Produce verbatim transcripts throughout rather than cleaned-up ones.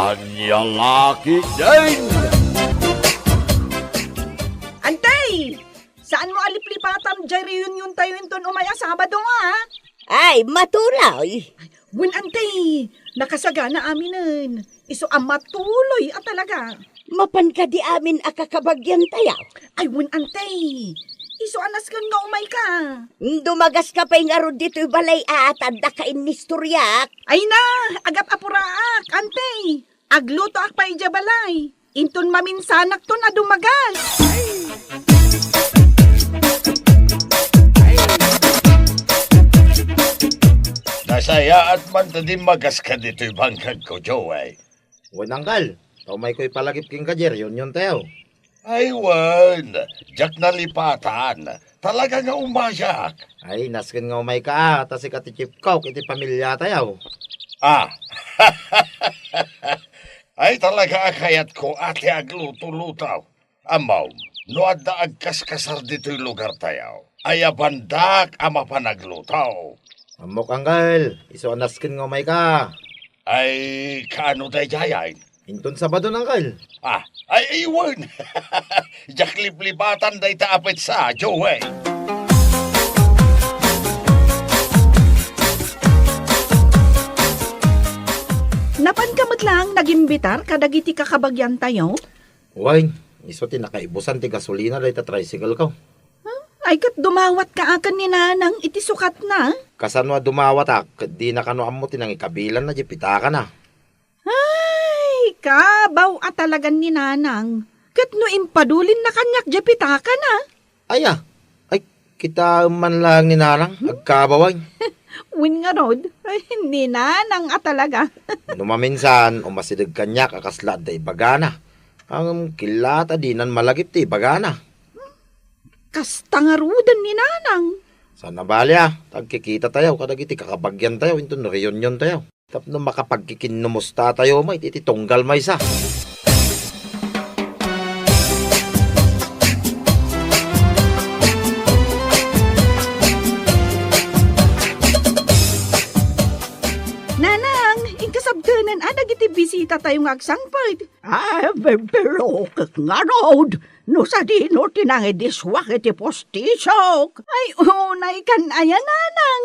Ania la ketdin? Antay! Saanmo a liplipatan diay reuniontayo inton umay a Sabado, a? Ay, matuloy. Wen, antay, nakasagana aminen. Isu a matuloy a talaga. Mapan kadi amin a kakabagiantayo? Ay, wen, antay. Isu a nasken nga umayka. Dumagaska pay ngarud ditoy balay a ta addaka innistoriak. Ay na, agap-apuraak, antay. Aglutoak pay idiay balay. Inton maminsanakton a dumagas. Nasayaat man ta dimmagaska ditoy bangkagko, Joey. Wen, Angkel, ta umayko ipalagip kenka diay reuniontayo. Ay, wen, diak nalipatan. Talaga nga umayak. Ay, nasken nga umayka, a, ta sika ti chief cook iti pamiliatayo. Ah. Ay, talaga a kayatko a ti agluto-luto. Ammom, no adda agkaskasar ditoy lugartayo, ayabandak a mapan agluto. Ammok, Angkel, isu a nasken nga umayka. Ay, kaano daydiay? Inton Sabado, Angkel. Ah, ay, ay, wen. Diak liplipatan dayta a petsa, Joey. Napanka met laeng nagimbitar kadagiti kakabagiantayo? Wen, isu ti nakaibusan ti gasolina dayta tricycle ko. Huh? Ay, ket dumawatka a ken ni Nanang iti sukatna? Kasano a dumawatak, ket dina kano ammo ti nangikabilanna diay pitakana. Ay, kabaw a talagan ni Nanang. Ket no impadulinna kaniak diay pitakana? Aya, ay, kitaem man laeng ni Nanang, agkabaw, ay. Wen ngarud, ay, ni Nanang a talaga. No maminsan, umasideg kaniak a kasla adda ibagana. Ngem killa ta dinan malagip ti ibagana. Kasta ngaruden ni Nanang. Saan a bali, a, ta agkikitatayo kadagiti kakabagiantayo inton reuniontayo. Tapno makapagkikinnumustatayo met iti tunggal maysa. Nanang, inka sabtenen a dagiti bisitatayo nga agsangpet. Ay, bibirokek ngarud, no sadino ti nangidisuak iti pustisok. Ay, unaykan aya, Nanang.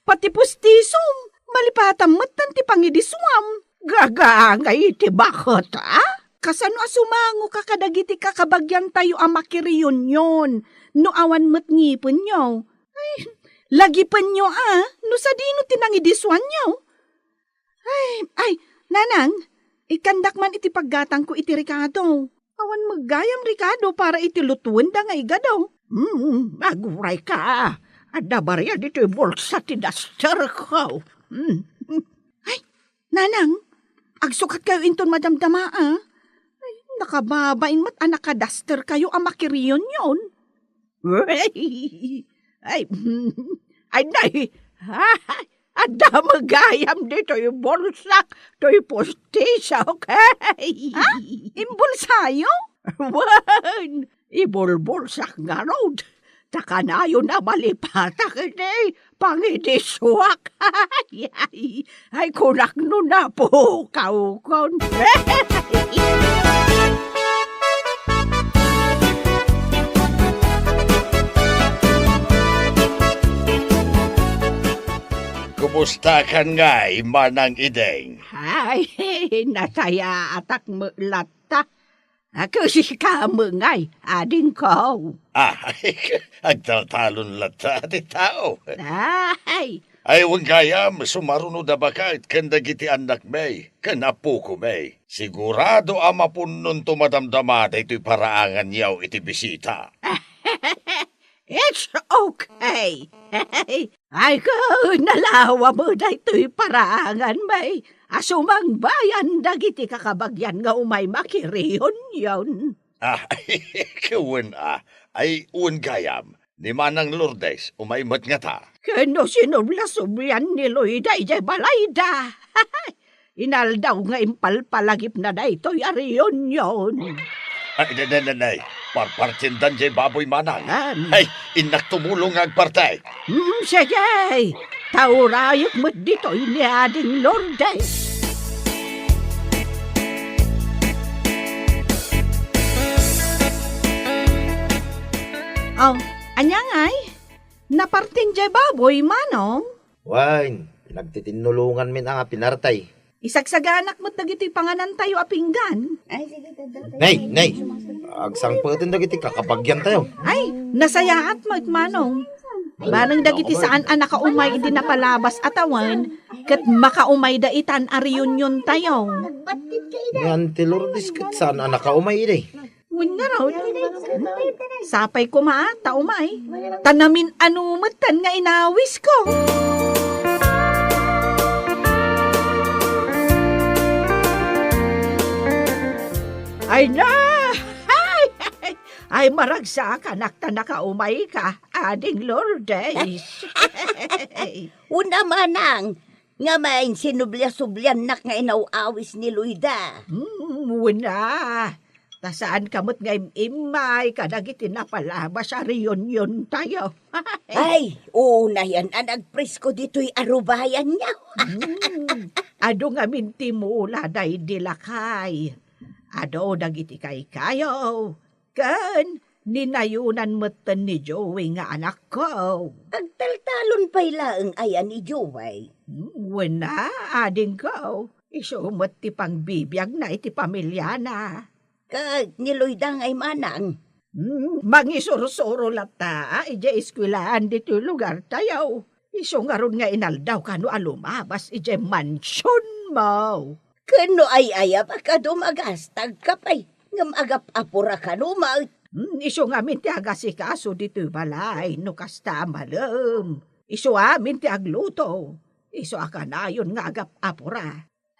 Pati pustisom, malipatam metten ti pangidisuam. Gagangay iti baket, a? Kasano a sumangoka kadagiti kakabagiantayo a makireunion no awan met ngipenyo? Ay, lagipenyo, a, no sadino ti nangidisuanyo. Ay, ay, Nanang, ikkandak man iti paggatangko iti rekado. Awan met gayam rekado para iti lutuenda nga igado. Hmm, agurayka. Adda bariya ditoy bulsa ti dasterko. Hmm. Ay, Nanang, agsukatkayo inton madamdama, a? Ay, nakababain met a nakadasterkayo a makireunion. Ay, ay, nay, adda met gayam ditoy bulsak, toy pustisok. Ha? Imbulsayo? Wen, ibulbulsak ngarud, ta kanayon a malipatak iti pangidisuak. Ay, ay, ay, kunak no napukawkon. Kumustakan ngay, Manang Ideng? Ay, nasayaatak met latta. A, ket sika met ngay, adingko. Ah, agtaltalon latta ti tao. Ay. Ay, wen gayam, sumaruno da baket ken dagiti annakmi, ken apokomi. Sigurado a mapunnonto madamdama daytoy paraanganyo iti bisita. It's okay. Ay, ket nalawa met daytoy paraanganmi a sumangbayan dagiti kakabagian nga umay makireunion. Ah, wen a. Ay, wen gayam. Ni Manang Lourdes, umay met ngata. Ken no sinubla-sublian ni Loida idiay balayda. Inaldaw nga impalpalagipna daytoy a reunion. Ay, nay, nay, nay, nay. Parpartiendan jay baboy, Manang. Am. Ay, innak tumulong nga agparti. Mm, sige. Ta urayek met ditoy ni Ading Lourdes. Oh, ania ngay? Napartin jay baboy, manong? Wen, nagtitinnulonganmin a nga pinartay. Isagsaganak met dagitoy panganantayo a pinggan. Ay, sige, dadalta. Nay, nay. Agsangpeten dagiti kakabagyantayo. Ay, nasayaat met, manong. Baneng dagiti saan a nakaumay idi napalabas a tawen, ket makaumayda itan a reuniontayo. Ni Auntie Lourdes ket saan a nakaumay idi. Wen ngarud, sapay koma ta umay, ta namin-ano metten nga inawisko. Ay na! Ay, ay, maragsakanak ta nakaumayka, Ading Lourdes. Una, manang, nga main sinublia-subliannak nga inaw-awis ni Loida. Hmm, una. Ta saanka met nga im-immay kadagiti napalabas a reuniontayo. Ay, unayan a nagpresko ditoy arubayanyo. Hmm, adu ngamin ti mula daydi lakay. Adu dagiti kaykayo. Ken ninayonan metten ni Joey nga anakko. Agtaltalon pay laeng aya ni Joey? Hmm, wen a, adingko. Isu met ti pangbibiagna iti pamiliana. Ket ni Loida ngay manang? Hmm, mangisursuro latta idiay eskuelaan ditoy lugartayo. Isu ngarud nga inaldaw kano a lumabas idiay mansionmo. Ken no ay-ayab a kadu, magastagka pay, ngem agap-apura kano met. Hmm, isu ngamin ti agasikaso ditoy balay no kasta a malem. Isu amin ti agluto. Isu a kanayon nga agap-apura.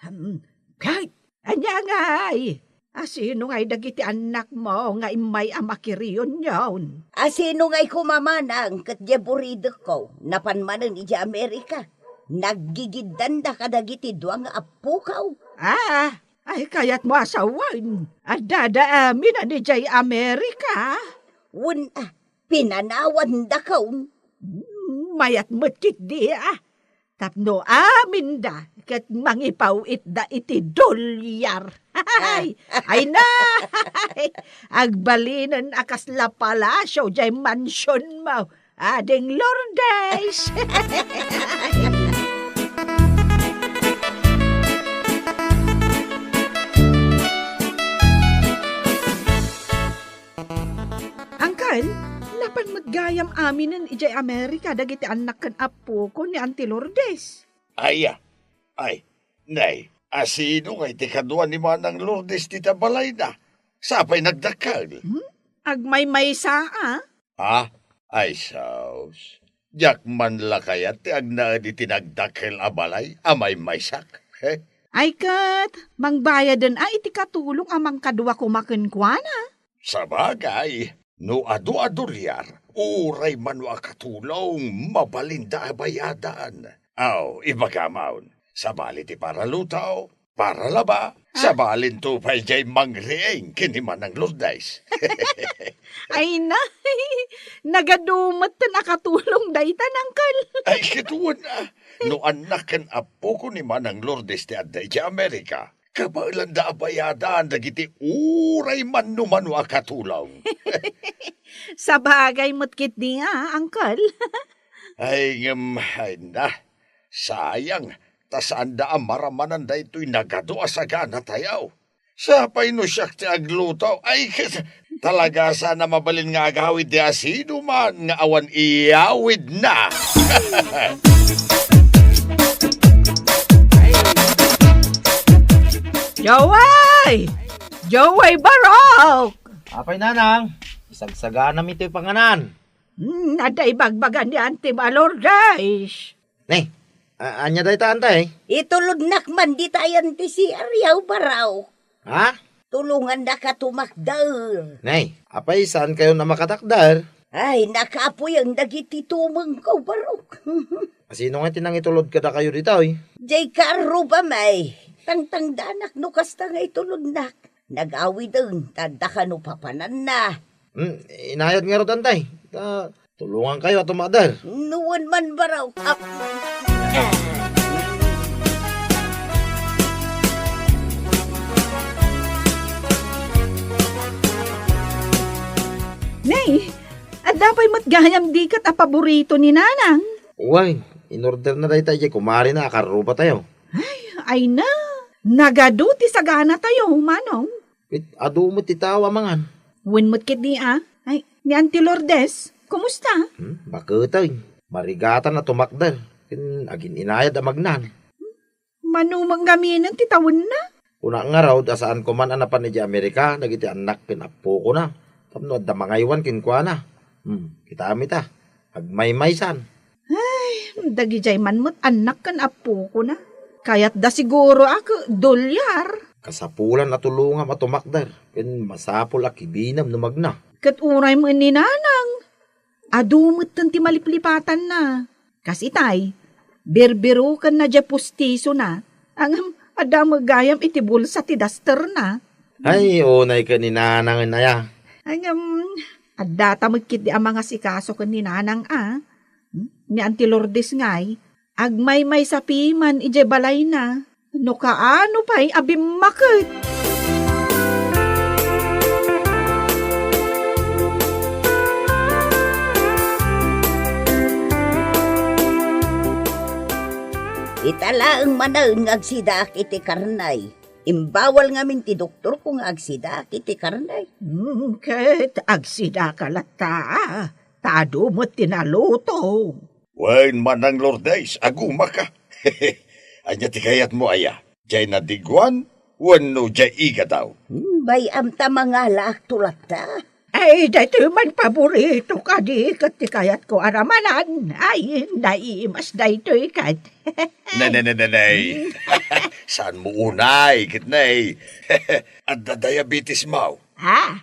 Hmm, kay, ania ngay? Asino ngay dagiti annakmo nga immay a makireunion? Asino ngay koma manang ket diay buridekko napan manen idiay Amerika? Naggigiddanda kadagiti dua nga appoko. Ah, ay kayatmo a sawen, addada amin a idiay Amerika? Wen a, pinanawandakon. Hmm, mayat met ketdi a. Tapno aminda ket mangipaw-itda iti dolyar. Ay, ay na! Agbalinen a kasla palasio diay mansionmo, Ading Lourdes! Uncle, napan met gayam aminen idiay Amerika dagiti annak ken appoko ni Auntie Lourdes? Aya, ay, nay, asino ngay ti kadua ni Manang Lourdes dita balayna? Sapay nagdakkel. Hmm? Agmaymaysa a? Ah, ay sus. Diak man la kayat ti agnaed iti nagdakkel a balay a maymaysak. He? Ay ket, mangbayaden a iti katulong a mangkadua koma kenkuana. Sabagay, no adu a dolyar, uray mano a katulong, mabalinda a bayadan. Aw, ibagam, sabali ti para luto, para laba, sabalinto pay diay mangriing ken ni Manang Lourdes. Ay na, nagadu metten a katulong dayta, Uncle. Ay, ket wen a, no annak ken appoko ni Manang Lourdes ti adda idiay Amerika, kabaelanda a bayadan dagiti uray mano-mano a katulong. Sabagay met ketdi a, Uncle. Ay, ngem, ay na, sayang, ta saanda a maramanan daytoy nagadu a saganatayo. Sapay no siak ti agluto, ay, ket talaga saan a mabalin nga agawid ti asinoman nga awan iyawidna. Joey! Joey Barok! Apay, Nanang, isagsaganam itoy panganan. Hmm, adda ibagbaga ni Auntie Lourdes. Ne, a-, ania dayta, Antay? Itulodnak man dita ayan ti C R yaw, Barok. Ha? Tulongannaka tumakder. Ne, apay, saankayon a makatakder? Ay, nakapuyen dagiti tumengko, Barok. Asino nga ti nangitulod kadakayo ditoy? Diay kaarrubam ay. Tangtangdanak no kasta nga itulodnak. Nagawiden, ta adda kano papananna. Hmm, inayat ngarud, Antay. Ta, tulongankayo a tumakder. No wen man, Barok. Ah. Nay, adda Ay, met gayam di ket a paborito ni Nanang. Wen, inorderna dayta idiay kumarina a karrubatayo. Ay, ay na. Nagadu ti saganatayo, Manong. Ket adu met ti tao a mangan. Wen met ketdi a. Ay, ni Auntie Lourdes, kumusta? Hmm, baketay. Marigatan a tumakder. Ken agin-inayad a magnan. Mano met ngaminen ti tawenna? Kunak ngarud a saanko man a napan idiay Amerika dagiti annak ken appokona tapno adda mangaywan kenkuana. Hmm, kitami ta, agmaymaysan. Ay, dagidiay man met annak ken appokona. Kayatda siguro a ke-, dolyar. Kasapulan a tulongam a tumakder, ken masapul a kibinem no magna. Ket uray met ni Nanang, adu metten ti maliplipatanna. Kas itay, birbirukenna diay pustisona, ngem adda met gayam iti bulsa ti dasterna. Ay, unay ken ni Nanang aya. Ngem, adda ta met ketdi a mangasikaso ken ni Nanang a. Hmm? Ni Auntie Lourdes ngay, agmaymaysa piman idiay balayna. No kaano pay a bimmaket. Ita laeng manen nga agsidaak iti karnay. Imbawal ngamin ti doktorko nga agsidaak iti karnay. Hmm, ket agsidaka latta, a, ta adu met ti naluto. Wen, Manang Lourdes, agumaka. Ania ti kayatmo aya? Diay nadiguan wenno diay igadaw? Hmm, bay-am ta mangalaakto latta. Ay, daytoy man paborito kadi ket ti kayatko a ramanan. Ay, naimas daytoy ket. Ne, ne, ne, ne, ne. Saanmo unay, ket ne. Adda diabetesmo. Ah,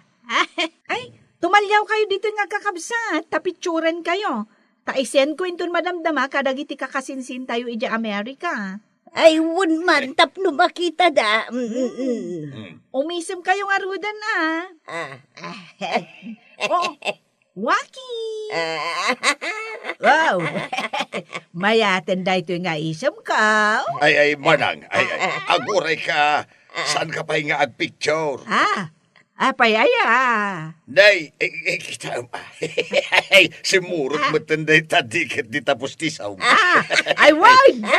ay, tumaliawkayo ditoy nga agkakabsat, ta picturenkayo. Ta i-sendko inton madamdama kadagiti kakasinsintayo idiay Amerika. Ay, wen man, tapno makitada. Mm, mm, mm. Mm. Umisemkayo ngaruden, a. Ah. Oh, Waki! Ah. Wow! Mayaten daytoy nga isemko. Ay, ay, Manang, ay, ay, agurayka, saanka pay nga agpicture? Ah, apay aya? Nay, eh, eh, kita, simmurot metten dayta di ket dita pustisom. Ah, ay, wen!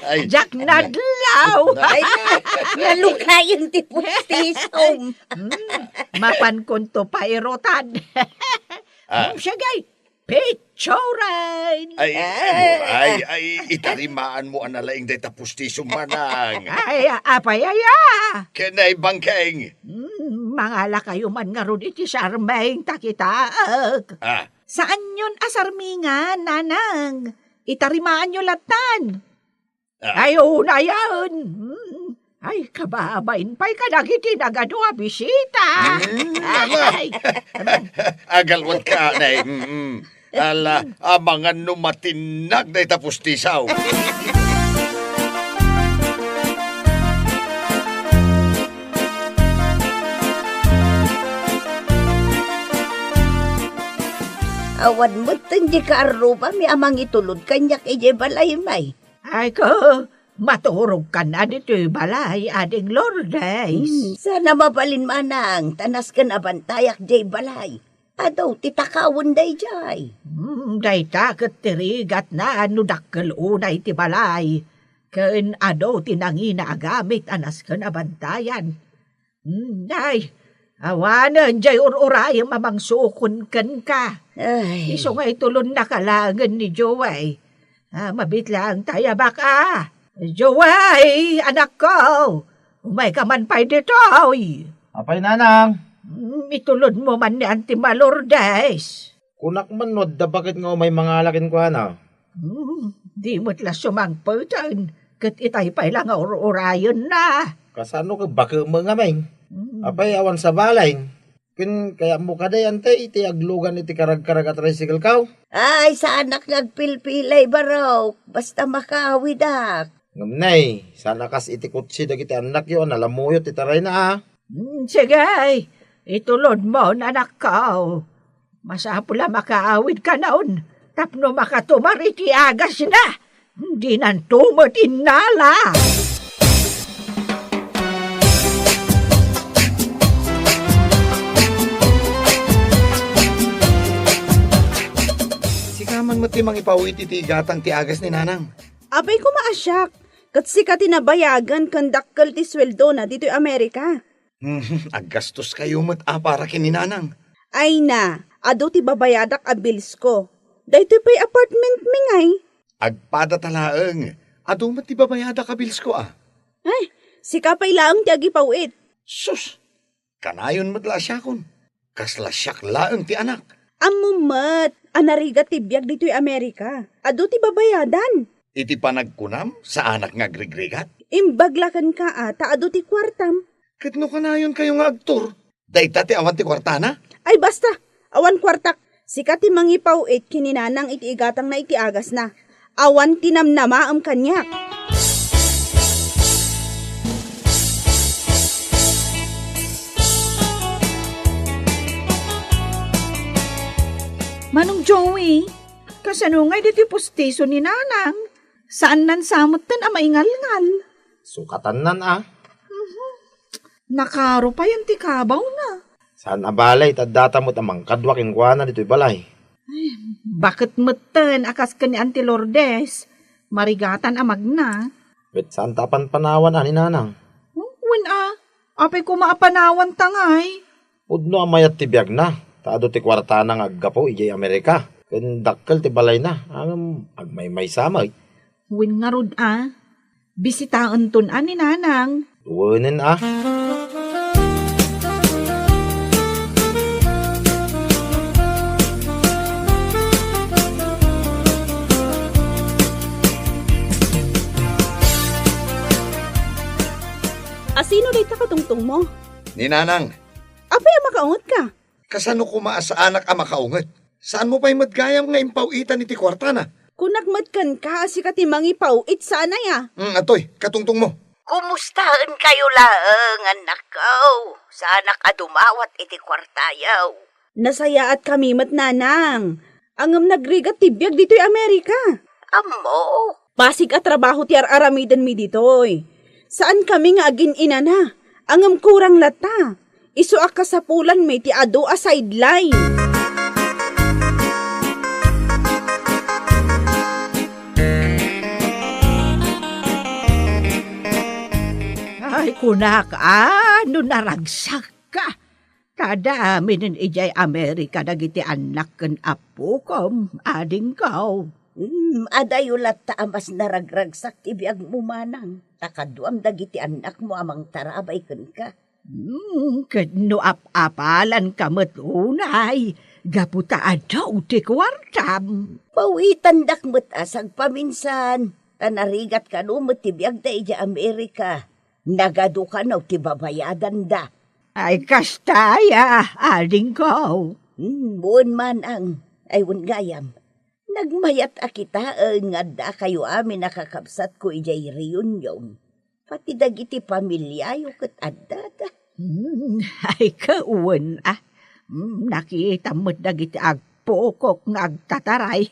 Ay. Diak nadlaw! Ay, nalukayen ti pustisom. Hmm, mapankonto pairutan. Ah. Hmm, sige, picturen! Ay, ay, ay, itarimaanmo a nalaing dayta pustisom, Manang. Ay, apay aya? Ken ay bangkeng. Hmm, mangalakayo man ngarud iti sarmeng ta kitaek. Ah. Saanyon a sarmingan, Nanang. Itarimaanyo lattan. Ah. Ay, unayen. Hmm. Ay, kababain pay kadagiti nagadu a bisita. Hmm, ala. Ay. Agalwatka, nay. Mm, mm. Ala, amangan no matinnag dayta pustisaw. Awan metten di kaarrubami a mangitulod kaniak idiay balay, may. Ay ko, maturogkan a ditoy balay, Ading Lourdes. Hmm, saan a mabalin, Manang, ta nasken a bantayak diay balay. Adu ti takawen daydiay. Hmm, dayta ket ti rigatna no dakkel unay ti balay. Ken adu ti nangina a gamit a nasken a bantayan. Hmm, ay, awanen diay ur-urayem a mangsukon kenka. Ay. Isu nga itulonnaka laengen ni Joey. Ah, mabit laeng ta aya baka. Joey, anakko, umayka man pay ditoy. Apay, Nanang? Hmm, itulodmo man ni Auntie Lourdes. Kunak man no adda baket nga umay mangala kenkuana. Hmm, di met la sumangpeten, ket itay pay la nga ur-urayenna. Kasano ket baket met ngamin? Hmm. Apay, awan sabali. Ken kayatmo kadi, Auntie, iti aglugan iti karagkarag a tricycle-ko? Ay, saanak nga agpilpilay, barok. Basta makaawidak. Ngem, nay, saan a kas iti kotse dagiti annakyo a nalamuyot ti tarayna, a? Hmm, sige, itulodmon, anakko. Masapul a makaawidkanon tapno makatumar iti agasna. Dinanto met innala. Ti mangipaw-it iti igatang ti agas ni Nanang. Apay koma a siak, ket sika ti nabayagan ken dakkel ti sueldona ditoy Amerika. Aggastoskayo met a para ken ni Nanang. Ay na, adu ti babayadak a bills ko. Daytoy pay apartment mi ngay. Agpadata laeng, adu met ti babayadak a bills ko a. Ay, sika pay laeng ti agipaw-it. Sus, kanayon met la a siakon. Kasla siak laeng ti anak. Ammom met a narigat ti biag ditoy Amerika. Adu ti babayadan. Iti panagkunam, saanak nga agrigrigat? Imbag la kenka a ta adu ti kuartam. Ket no kanayonkayo nga agtur, dayta ti awan ti kuartana? Ay basta, awan kuartak. Sika ti mangipaw-it ken ni Nanang iti igatangna iti agasna. Awan ti namnamaem kaniak. Manong Joey, kasano ngay ditoy pustiso ni Nanang? Saannan sa metten a maingalngal. Sukatannan a. Mhm. Nakaro payen ti kabawna. Saan a balay, ta addata met a mangkadua kenkuana ditoy balay. Ay, baket metten a kas ken ni Auntie Lourdes, marigatan a magna. Ket saanta a panpanawan a ni Nanang? Wen a, apay koma a panawanta ngay? Pudno a mayat ti biagna, ta adu ti kuartana nga aggapu idiay Amerika, ken dakkel ti balayna, ngem agmaymaysa met. Wen ngarud a, bisitaenton a ni Nanang. Wenen a. Asino dayta katungtongmo? Ni Nanang. Apay a makaungetka? Kasano koma a saanak a makaunget? Saanmo pay met gayam nga impaw-itan iti kuartana? Kunak met kenka a sika ti mangipaw-it saan aya? Mm, atoy, katungtongmo. Kumustaenkayo laeng, annakko? Saanak a dumawat iti kuartayo. Nasayaatkami met, Nanang. Ngem nagrigat ti biag ditoy Amerika. Ammo. Pasig a trabaho ti ar-aramidenmi ditoy. Saankami nga agin-inana, ngem kurang latta. Isu a kasapulanmi ti adu a sideline. Ay, kunak a, no naragsakka. Ta adda aminen idiay Amerika dagiti annak ken appokom, adingko. Hmm, adayo latta a mas naragragsak ti biagmo, manang, ta kaduam dagiti annakmo a mangtarabay kenka. Hmm, ket no ap-apalanka met unay, gapu ta adu ti kuartam. Pawitandak met a sagpaminsan, ta narigat kano met ti biagda idiay Amerika. Nagadu kano ti babayadanda. Ay, kasta aya, adingko. Hmm, wen manang. Ay, wen gayam. Nagmayat a kitaen nga addakayo amin a kakabsatko idiay Reunion. Pati dagiti pamiliayo ket addada. Hmm, ay, kawen a. Hmm, nakitam met dagiti agpukok nga agtataray.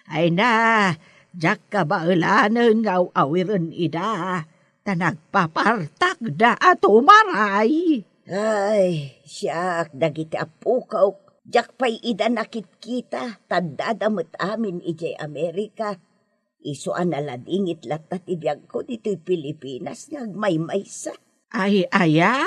Ay na, diak kabaelanen nga aw-awiren ida. Ta nagpapartakda a tumaray. Ay, siak, dagiti appokok, diak pay ida nakitkita, ta addada met amin idiay Amerika. Isu a naladingit latta ti biagko ditoy Pilipinas nga agmaymaysa. Ay, aya?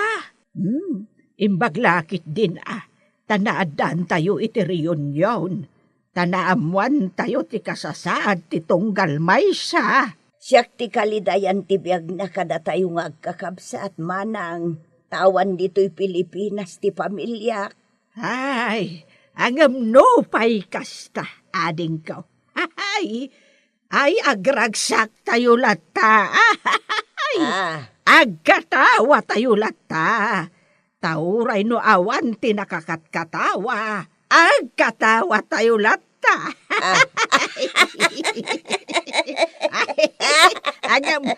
Hmm, imbag la ketdin a, ta naaddaantayo iti Reunion. Ta naammoantayo ti kasasaad ti tunggal maysa. Siak ti kalidayan ti biagna kadatayo nga agkakabsat, manang, ta awan ditoy Pilipinas ti pamiliak. Ay, ngem no pay kasta, adingko. Ay, ay, agragsaktayo latta. Ay, ah, agkatawatayo latta. Ta uray no awan ti nakakatkatawa, agkatawatayo latta. Ah. Ay, agam-,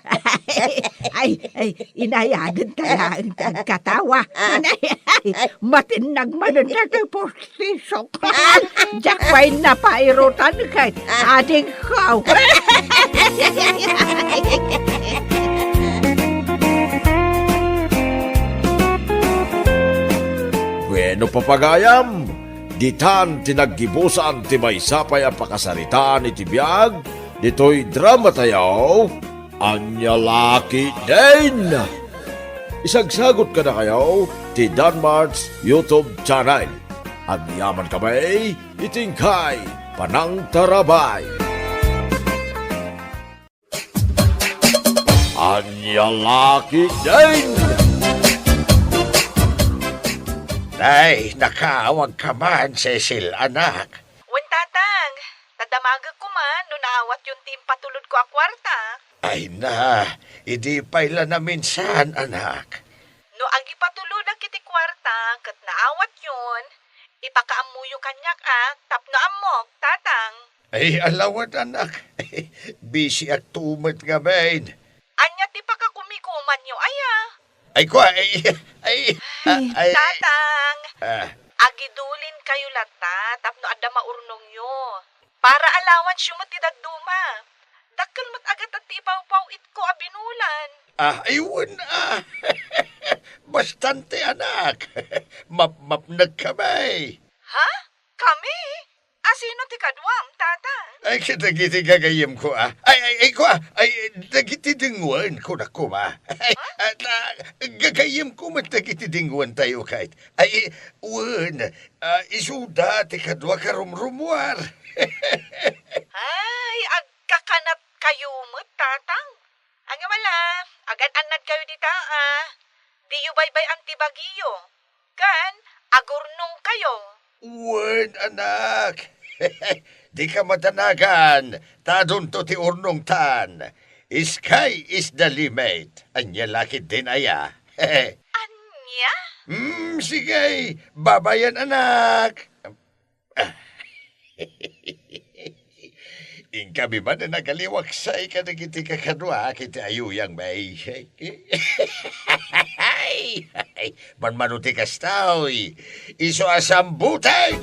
ay, ay, inayadenta laeng ti agkatawa. Ay, ay, matinnag manen dagiti pustisok. Diak pay napairutan ket adingko. Bueno, papagayam, Ditan ti naggibusan ti maysa pay a pakasaritaan iti biag ditoy dramatayo, Ania La Ketdin! Isagsagut kadakayo ti Danmart's YouTube channel. Agyamankami iti inkay panangtarabay. Ania La Ketdin! Nay, nakaawagka man, Cecil, anak. Wen, Tatang. Ta damagek koma no naawatyon ti impatulodko a kuarta. Ay na, idi pay la naminsan, anak. No agipatulodak iti kuarta ket naawatyon, ipakaammoyo kaniak a tapno ammok, Tatang. Ay, alawan, anak. Bisiak to met ngamin. Ania ti pakakumikumanyo aya? Ay, kua, ay, ay, Ay, ay, Tatang, ah, agidulinkayo latta tapno adda maurnongyo. Para allowance-yo met ti dadduma. Dakkel met a gatad ti ipawpaw-itko a binulan. Ah, ay, wen, ah. Bastante, anak. Mapmapnekkami. Ha? Kami? Asino ti kaduam, Tatang? Ay, kadagiti gagayyemko, ah. Ay, ay, ay, kua, ay, dagiti denggen, kunak koma. Ay, ah, ta, gagayyemko met dagiti denggen tayo, kayat. Ay, wen, ah, isuda ti kadua karumrumuar. Ay, agkakanatkayo met, Tatang. Ania la, agan-annadkayo dita, ah. Diyo baybay-an ti bagiyo. Ken agurnongkayo. Wen, anak. Dika madanagan, ta adunto ti urnongtan. Sky is the limit. Ania la ketdin aya? Ania? Hmm, sige. Babayan, anak. Inkami man a nagaliwaksay kadagiti kakaduak iti ayuyang, bay. Manmano ti kasta, oy. Isu a sambutan.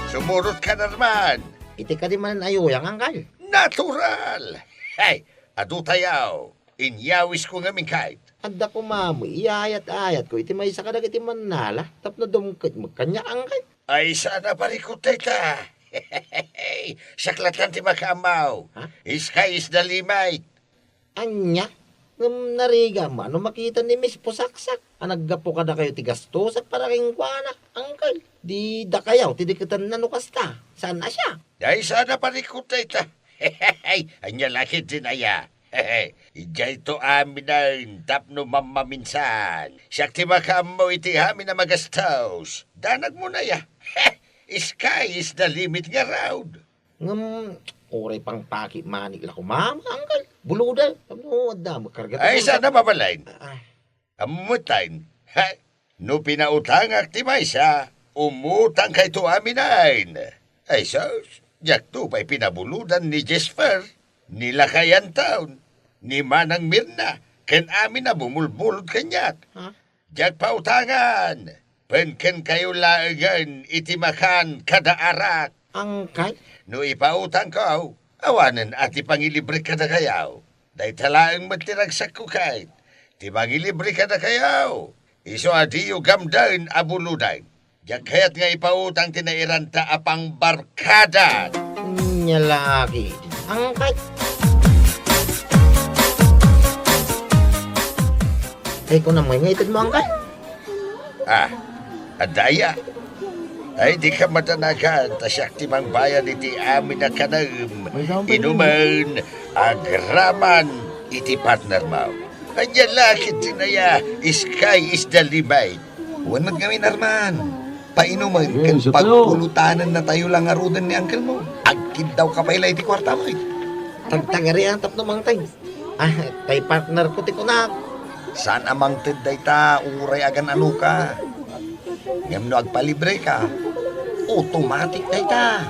Sumurot ka, Norman. Iti kadi manen ayuyang, angkel? Natural! Hey, adu tayo. Inyawisko ngamin, kayat. Adda koma met iyayat-ayatko iti maysa kadagiti mannala tapno dumket met kaniak, angkel. Ay, saan a parikut dayta? Siak latta ti makaammo. Ha? Sky is the limit. Ania? Ngem narigat met no makita ni Miss Pusaksak a naggapu kadakayo ti gastosak para kenkuana, angkel. Di dakayo ti diketenna no kasta. Saan a siak? Ay, saan a parikut dayta? Ania la ketdin aya? Idiayto aminen tapno mammaminsan. Siak ti makaammo iti amin a magastos. Danagmo aya. Sky is the limit ngarud. Ngem, uray pangpakit manen la koma, angkel. Buluda, tapno adda met karga. Ay, saan a mabalin? Ah. Ammo met, ha? No pinautangak ti maysa, umutangkayto aminen. Ay, sus, diakto pay pinabuludan ni Jesper, ni Lakay Anton, ni Manang Mirna, ken amin a bumulbulod kaniak. Ha? Diak pautangan, ken kenkayo laengen iti makan kada arak. Angkel? No ipautangko, awanen a ti pangilibrek kadakayo. Dayta laeng met ti ragsakko, kayat. Ti mangilibre kadakayo, isu a diyo gamden a buludan. Diak kayat nga ipautang ti nairanta a pangbarkada. Ania la ketdin, angkel. Ay, kunam nga itedmo, angkel. Ah, adda aya? Ay, dika madanagan, ta siak ti mangbayad iti amin a kanem, inumen, agraman iti partnermo. Ania la ketdin aya, sky is the limit. Wen met ngamin, Arman. Painumen ken pagpulutanennatayo la ngaruden ni angkelmo. Agkiddawka pay la iti kuartamo. Tagtagarian tapno mangted. Ah, tay partnerko ti kunak. Saan a mangted dayta, uray agan-anoka. Ngem no agpalibreka, automatic dayta.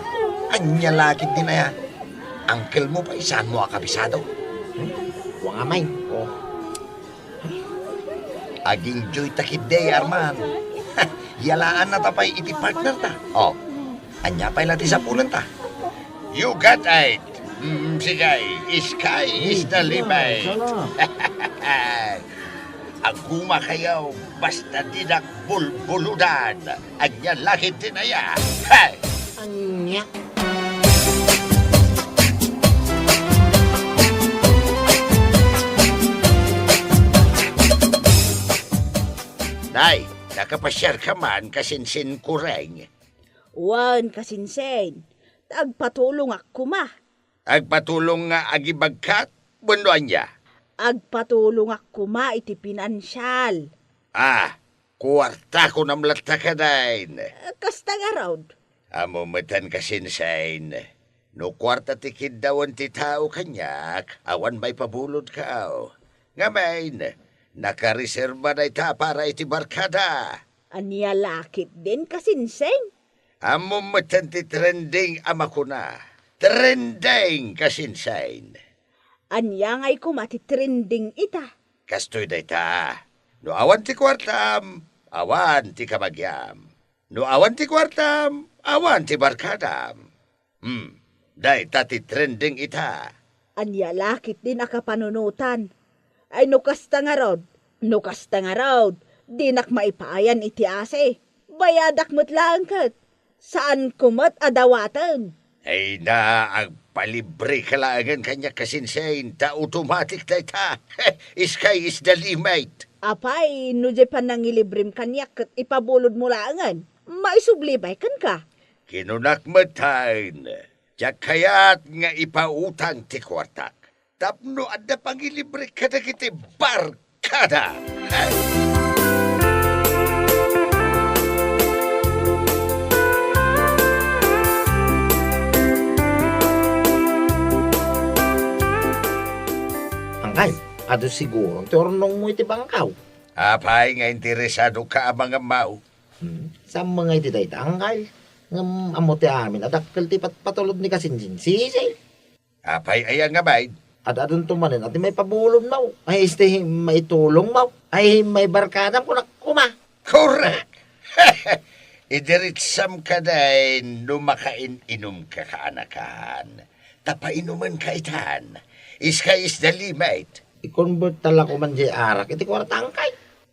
Ania la ketdin aya? Angkelmo pay, saanmo a kabisado? Hmm? Wa nga may. Oh. Ag-enjoy ta ketdi, Arman. Yalaannata pay iti partnerta. Oh. Ania pay la ti sapulenta? You got it. Mm, sige, sky is the limit. Agumakayo, basta dinak bulbuludan. Ania la ketdin aya. Hey! Ania? Nay, nakapasiarka man, Kasinsin Kureng? Wen, Kasinsin, ta agpatulongak koma. Agpatulong nga agibagkat wenno ania? Agpatulongak koma iti pinansial. Ah, kuarta kunam latta kadayn. Kasta ngarud. Ammom metten, Kasinsin, no kuarta ti kiddawen ti tao kaniak, awan maipabulodko. Ngamin, nakareserba dayta para iti barkada. Ania la ketdin, Kasinsin? Ammom metten ti trending a makuna. Trending, Kasinsin. Ania ngay koma ti trending ita? Kastoy dayta. No awan ti kuartam, awan ti kabagiam. No awan ti kuartam, awan ti barkadam. Hmm, dayta ti trending ita. Ania la ketdin a kapanunotan? Ay, no kasta ngarud, no kasta ngarud, dinak maipayan iti asi. Bayadak met laeng ket. Saanko met a dawaten. Ay na, agpalibreka laengen kaniak, Kasinsin, ta automatic dayta. Sky is the limit. Apay, no diay panangilibrem kaniak ket ipabulodmo laengen, maisubli pay kenka. Kinunak metten, diak kayat nga ipautang ti kuartak tapno adda pangilibrek kadagiti barkada. Angkay, adu siguro ti urnongmo iti bangkaw. Apay nga interesadoka a mangammaw? Hmm, saan nga iti dayta, angkay? Ngem ammo ti amin a dakkel ti patpatulod ni Kasinsin Sisi. Apay aya nga bain? Ad-adunto manen a ti maipabulodmo. Ay, isti maitulongmo. Ay, maibarkadam, kunak koma. Korek! Idiritsam kadayn no makain-inumka kaanakan. Ta painumenka itan. Sky is the limit. I-convert ta la koman diay arak iti kuarta, angkay.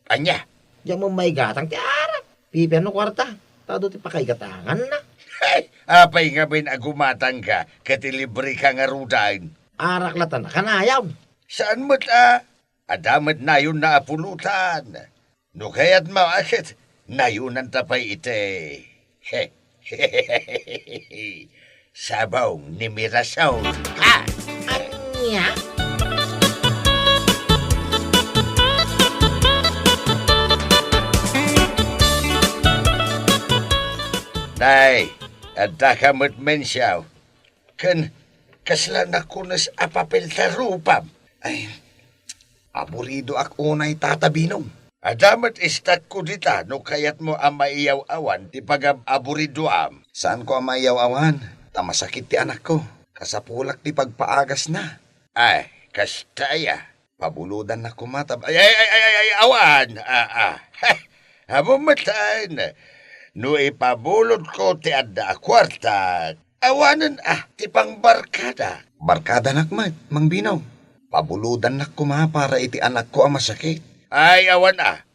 Ania? Diak met maigatang ti arak. Pipiano kuarta? Ta adu ti pakaigatanganna. Hey! Apay ngamin a gumatangka ket ilibreka ngaruden? Arak latta a kanayon. Saan met a? Adda met nayonna a pulutan. No kayatmo a ket, nayonanta pay iti Sabong ni Mirasol. Ah! Ania? Nay, addaka met mensahe. Ken kasla nakunes a papel ta rupam. Ay, aburidoak unay, Tata Binom. Adda met istakko dita no kayatmo a maiyaw-awan ti pagab-aburidoam. Saanko a maiyaw-awan, ta masakit ti anakko. Kasapulak ti pagpaagasna. Ay, kasta aya. Pabulodannak koma ta, ay, ay, ay, ay, ay, awan. Ah, ah. Heh, ammom metten. No ipabulodko ti adda a kuarta, awanen a ti pangbarkada. Barkadanak met, Mang Bino. Pabulodannak koma para iti anakko a masakit. Ay, awan a.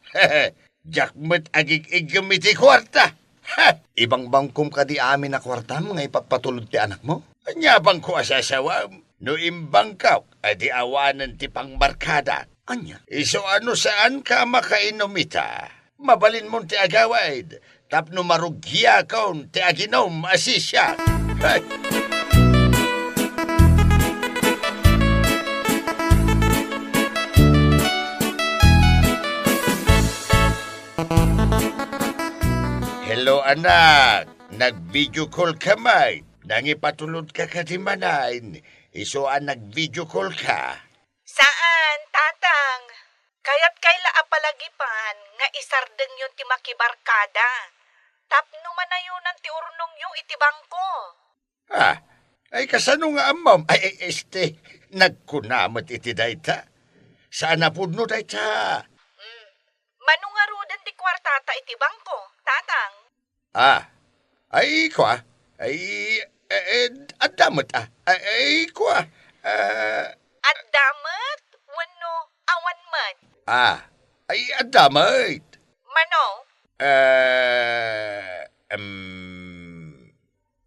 Diak met agig-iggem iti kuarta. Ha! Ibangbangkom kadi amin a kuartam nga ipapatulod ti anakmo? Ania bangko a sasawam? No imbangkak, adi awanen ti pangbarkadak. Ania? Isu a no saanka a makainum ita, mabalinmon ti agawid tapno marugiakon ti aginum a sisiak. Hey! Hello, anak. Nag-video call ka man. Nangipatulodka kadi manen. Isu a nag-video call ka. Saan, Tatang. Kayat kay la a palagipan nga isardengyon ti makibarkada. Tapno manayonan ti urnongyo iti bangko. Ah, ay kasano nga ammom? Ay, ay, este, nagkuna met iti dayta. Saan a pudno dayta. Mm. Mano ngaruden ti kuartata iti bangko, Tatang? Ah, ay, kua? Ay, eh, eh, adda met, a. Ay, ay, kua. Ah. Adda met wenno awan met? Ah, ay, adda met. Mano? Ah, em,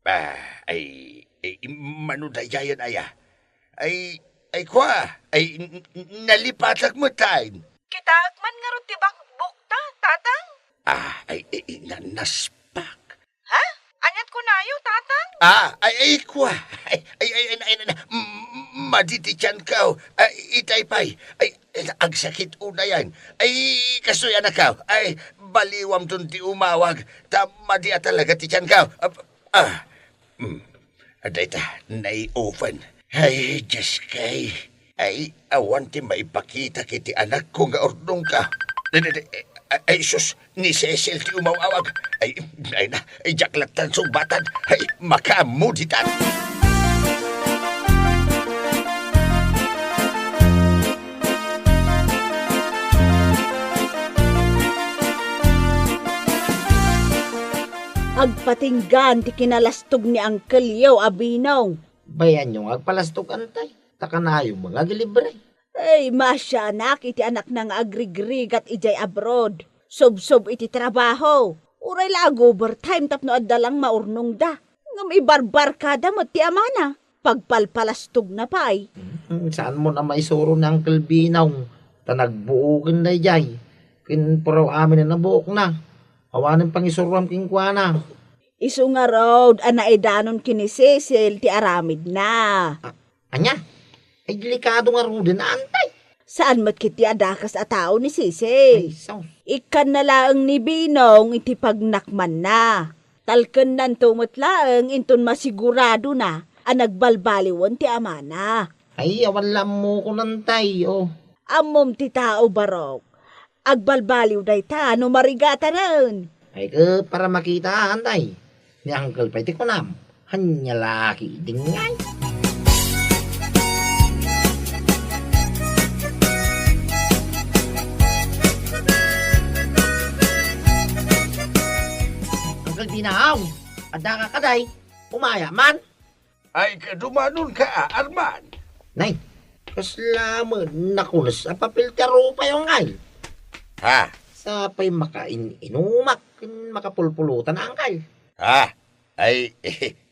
ah, ay, ay, mano daydiayen aya? Ay, ay, kua. Ay, n-, n-, nalipatak met, ay. Kitaek man ngarud ti bankbukta, Tatang. Ah, ay, ay, ay, na-, naspak. Ha? Aniat kunayo, Tatang? Ah, ay, ay, kua. Ay, ay, ay, ay, ay, ay, m-, m-, madi ti tianko. Ay, itay pay. Ay, ay, agsakit unayen. Ay, kastoy, anakko. Ay, baliwamton ti umawag. Ta madi a talaga ti tianko. Ah, ah. Mm. Dayta, nai-open. Ay, Diyos kay. Ay, awan ti maipakitak iti anakko nga urnongko. Di, di, di, ay, ay, sus, ni Cecil ti umaw-awag. Ay, ay na, ay, diak latta sungbatan. Ay, makaammo ditan. Agpatinggan ti kinalastog ni Uncle-yo a Binong. Bayanyo nga agpalastog, antay. Ta kanayon nga agilibre. Ay, masianak iti anakna nga agrigrigat idiay abroad. Subsob iti trabaho. Uray la ag-overtime tapno adda lang maurnongda. Ngem ibarbarkada met ti amana. Pagpalpalastogna pay. Hmm, saanmo a maisuro ni Uncle Binong. Ta nagbuoken daydiay. Ken puraw aminen a buokna. Awanen pangisuroam kenkuana. Isu ngarud a naidanon ken ni Cecil ti aramidna. A-, ania? Ay, delikado ngaruden, antay. Saan met ketdi a dakes a tao ni Cecil. Ay, sus. Ikkanna laeng ni Binong iti pagnakmanna. Talkennanto met laeng inton masiguradona a nagbalbaliwen ti amana. Ay, awan la ammokon, antay, o. Ammom ti tao, Barok. Agbalbaliw dayta no marigatanen. Ay, ket para makita, antay. Ni Uncle pay ti kunam. Ania la ketdin ngay? Uncle Binong, addaka kadi? Umaya man? Ay, kadumanonka, Arman. Nay, kasla met nakules a papel ti arupayo, Uncle. Ha? Sa pay makain-inumak ken makapulpulutan, Uncle. Ha? Ay,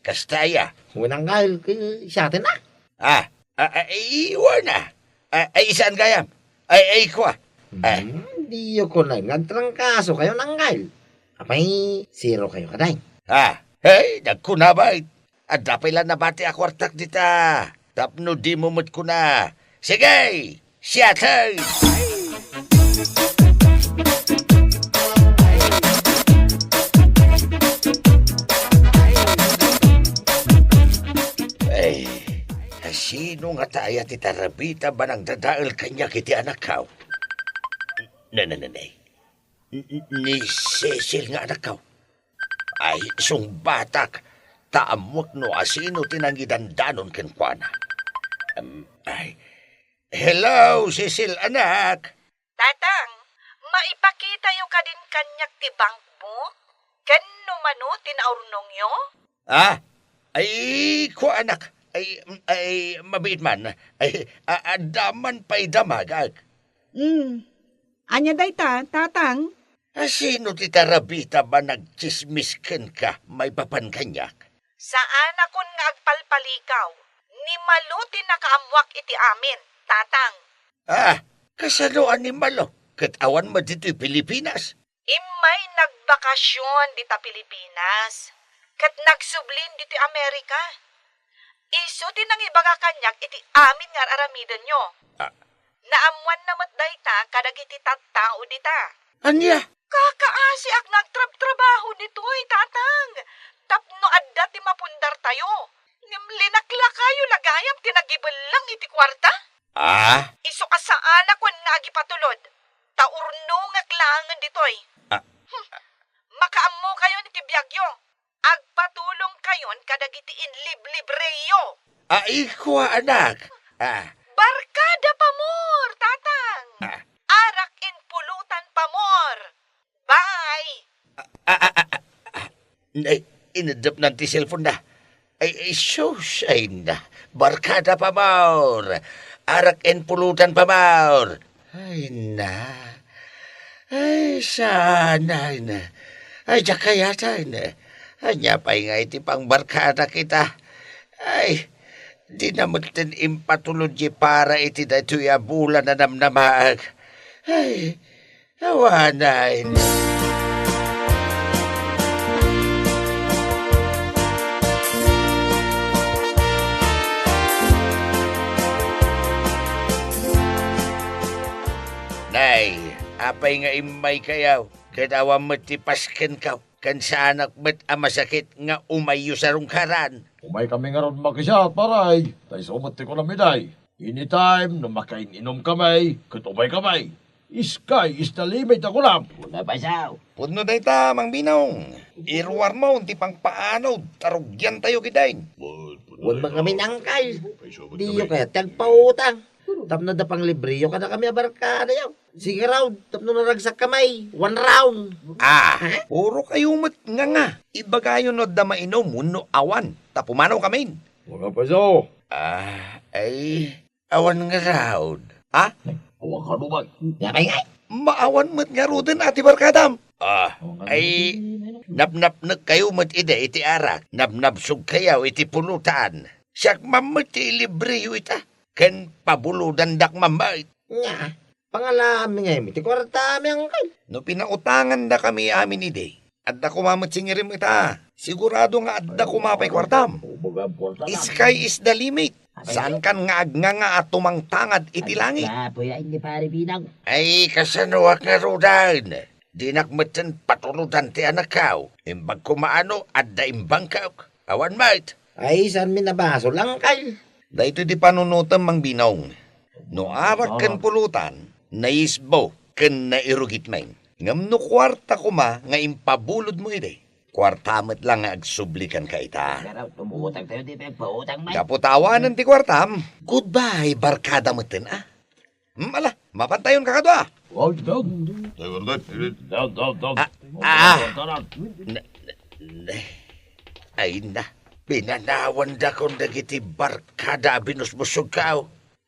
kasta aya? Wen, Uncle, ket siaten a. Ah, ah, ah, iwan na. Ah, ay, saan gayam? Ay, ay, kua. Ah. Hmm, diyo kunay nga agtrangkasokayo, Uncle. Apay, zero kayo kadi? Ha? Hey, nagkuna bay. Adda pay la nabati a kuartak dita. Tapno dimo met kuna. Sige! Siatay! Ay, kasino ngata aya ti tarabita a nangdadael kaniak iti anakko? Ne, ne, ne, ne. N-, n-, ni Cecil nga anakko. Ay, sungbatak, ta ammoak no asino ti nangidandanon kenkuana. Em, ay, hello, Cecil, anak! Tatang, maipakitayo kadin kaniak ti bankbook? Ken no mano ti naurnongyo? Ah, ay, kua, anak. Ay, ay, mabiit man. Ay, a-, adda man pay damagak. Hmm. Ania dayta, Tatang? Asino ti tarabita a nagtsismis kenka maipapan kaniak? Saanakon nga agpalpalikaw. Ni Malo ti nakaammoak iti amin, Tatang. Ah, kasano a ni Malo? Ket awan met ditoy Pilipinas? Immay nagbakasion dita Pilipinas, ket nagsublin ditoy Amerika. Isu ti nangibaga kaniak iti amin nga ar-aramidenyo. Ah. Naammoanna met dayta kadagiti tattao dita. Ania? Kakaasiak nga agtrabtrabaho ditoy, Tatang, tapno adda ti mapundartayo. Ngem linaklakayo la gayam ti nagibellang iti kuarta? Ah? Isu a saanakon nga agipatulod, ta urnongek laengen ditoy. Ah. Hmm. Makaammokayon iti biagyo. Agpatulongkayon kadagiti inliblibreyo. Ay, kua, anak. Ah. Barkada pamor, Tatang. Ah. Arak in pulutan pamor. Bye. Ah, ah, ah, ah, ah. Nay, inedepnan ti cellphone na. Ay, ay, sus, ay na. Barkada, pamaor. Arak ken pulutan, pamaor. Ay na. Ay, saan, ay na. Ay, diak kayatan. Ania pay nga iti pangbarkadak ita. Ay, dina metten impatulod ti para iti daytoy a bulan a namnamaag. Ay, awanen. Nay, apay nga immaykayo? Ket awan met ti paskenkaw, ken saanak met a masakit nga umayyo sarungkaran. Umaykami ngarud makisiat, pare. Ta isu met ti kunam idiay. Anytime no makain-inumkami, ket umaykami. Sky is the limit a kunam. Pudno dayta, Mang Binong. Iruarmo ti pangpaanod ta rugiantayo ketdin. Wen man ngamin, angkal. Diyo kayat ti agpautang. Tapno adda panglibriyo kadakami a barkadayo. Sige raw, tapno naragsakkami. One round. Ah, puro kayo met nga nga. Ibagayo no adda mainum wenno awan. Ta pumanawkamin. Mga paso. Ah, ay, awan ngarud. Ha? Awan ka naman. Yapay ngay. Maawan met ngaruden a ti barkadam. Ah, ay, napnapnek kayo met idi iti arak. Napnapsog kayo iti pulutan. Siak man met ti ilibriyo ita. Ken pabulodandak man met. Nya, pangalami ngay met ti kuartami, angkal. No pinautangandakami amin idi, adda koma met singirim ita. Sigurado nga adda koma pay kuartam. Sky is the limit. Saankan nga agnganga a tumangtangad iti langit. Apo, ya, ni Pare Binang. Ay, kasanoak ngaruden? Dinak metten patulodan ti anakkaw. Imbag koma no adda imbangkak. Awan met. Ay, saanmi a basol, angkal. Daytoy ti panunotem, Mang Binong. No arak ken pulutan, naisbo ken nairugitmi. Ngem no kuarta koma nga impabulodmo idi, kuarta met la nga agsubli kenka ita. Pero tumuutang tayo, di pa nagpautang, may. Gapu ta awanen ti kuartam, goodbye, barkada metten, a. Hmm, ala, mapantayon kakadua. Wow, down. Down, down, down. Ah, ah. Na, na, na. Ay na, pinanawandakon dagiti barkada a binusbusogkaw.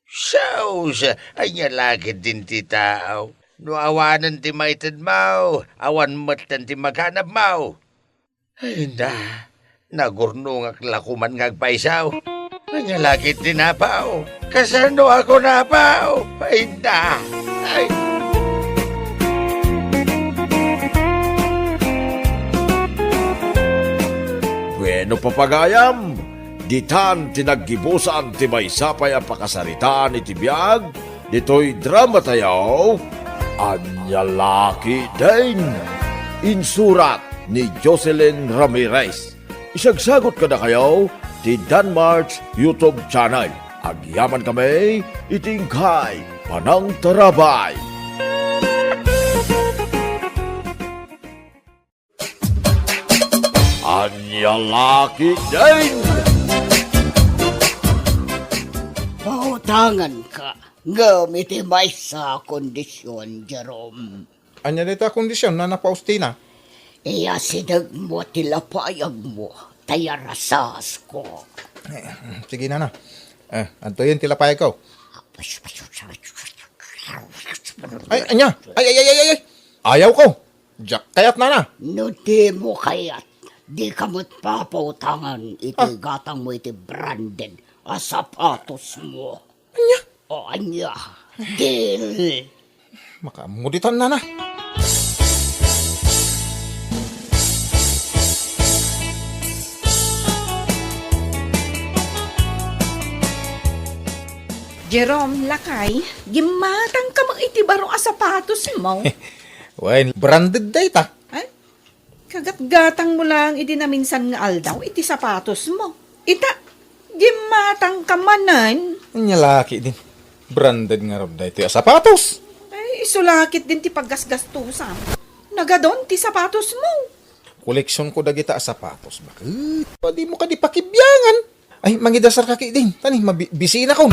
Sus, ania la ketdin ti tao? No awanen ti maitedmo, awan metten ti maganabmo. Ay na, nagurnongak la koman nga agpayso. Ania la ketdin, apo? Kasanoak, apo? Ay na. Ay. Bueno, papagayam, ditan ti naggibusan ti maysa pay a pakasaritaan iti biag ditoy dramatayo, Ania La Ketdin. Insurat ni Jocelyn Ramirez. Isagsagut kadakayo ti Danmarks YouTube channel. Agyamankami iti inkay panangtarabay. Ania La Ketdin. Pautanganka, ngem iti maysa a kondision, Jerome. Ania dayta a kondision, Nana Faustina? Iyasidegmo ti lapayagmo, ta iyarasasko. Eh, sige, Nana. Eh, adtoyen ti lapayagko. Ay, ania? Ay, ay, ay, ay, ay, ay! Ayawko! Diak kayat, Nana! No dimo kayat, dika met papautangan iti Ah. gatangmo iti branded a sapatosmo. Ania? O, ania? Deal! Makaammo ditan, Nana. Jerome, lakay, gimmatangka met iti baro a sapatosmo. Wen, branded dayta. Ay, kagatgatangmo laeng idi naminsan nga aldaw iti sapatosmo. Ita, gimmatangka manen. Ania la ketdin, branded ngarud daytoy a sapatos. Ay, isu la ketdin ti paggasgastusam. Nagadun ti sapatosmo. Koleksionko dagita a sapatos, baket. Padimo kadi pakibiangan. Ay, mangidasarka ketdin. Tani, mabi-, bisinakon.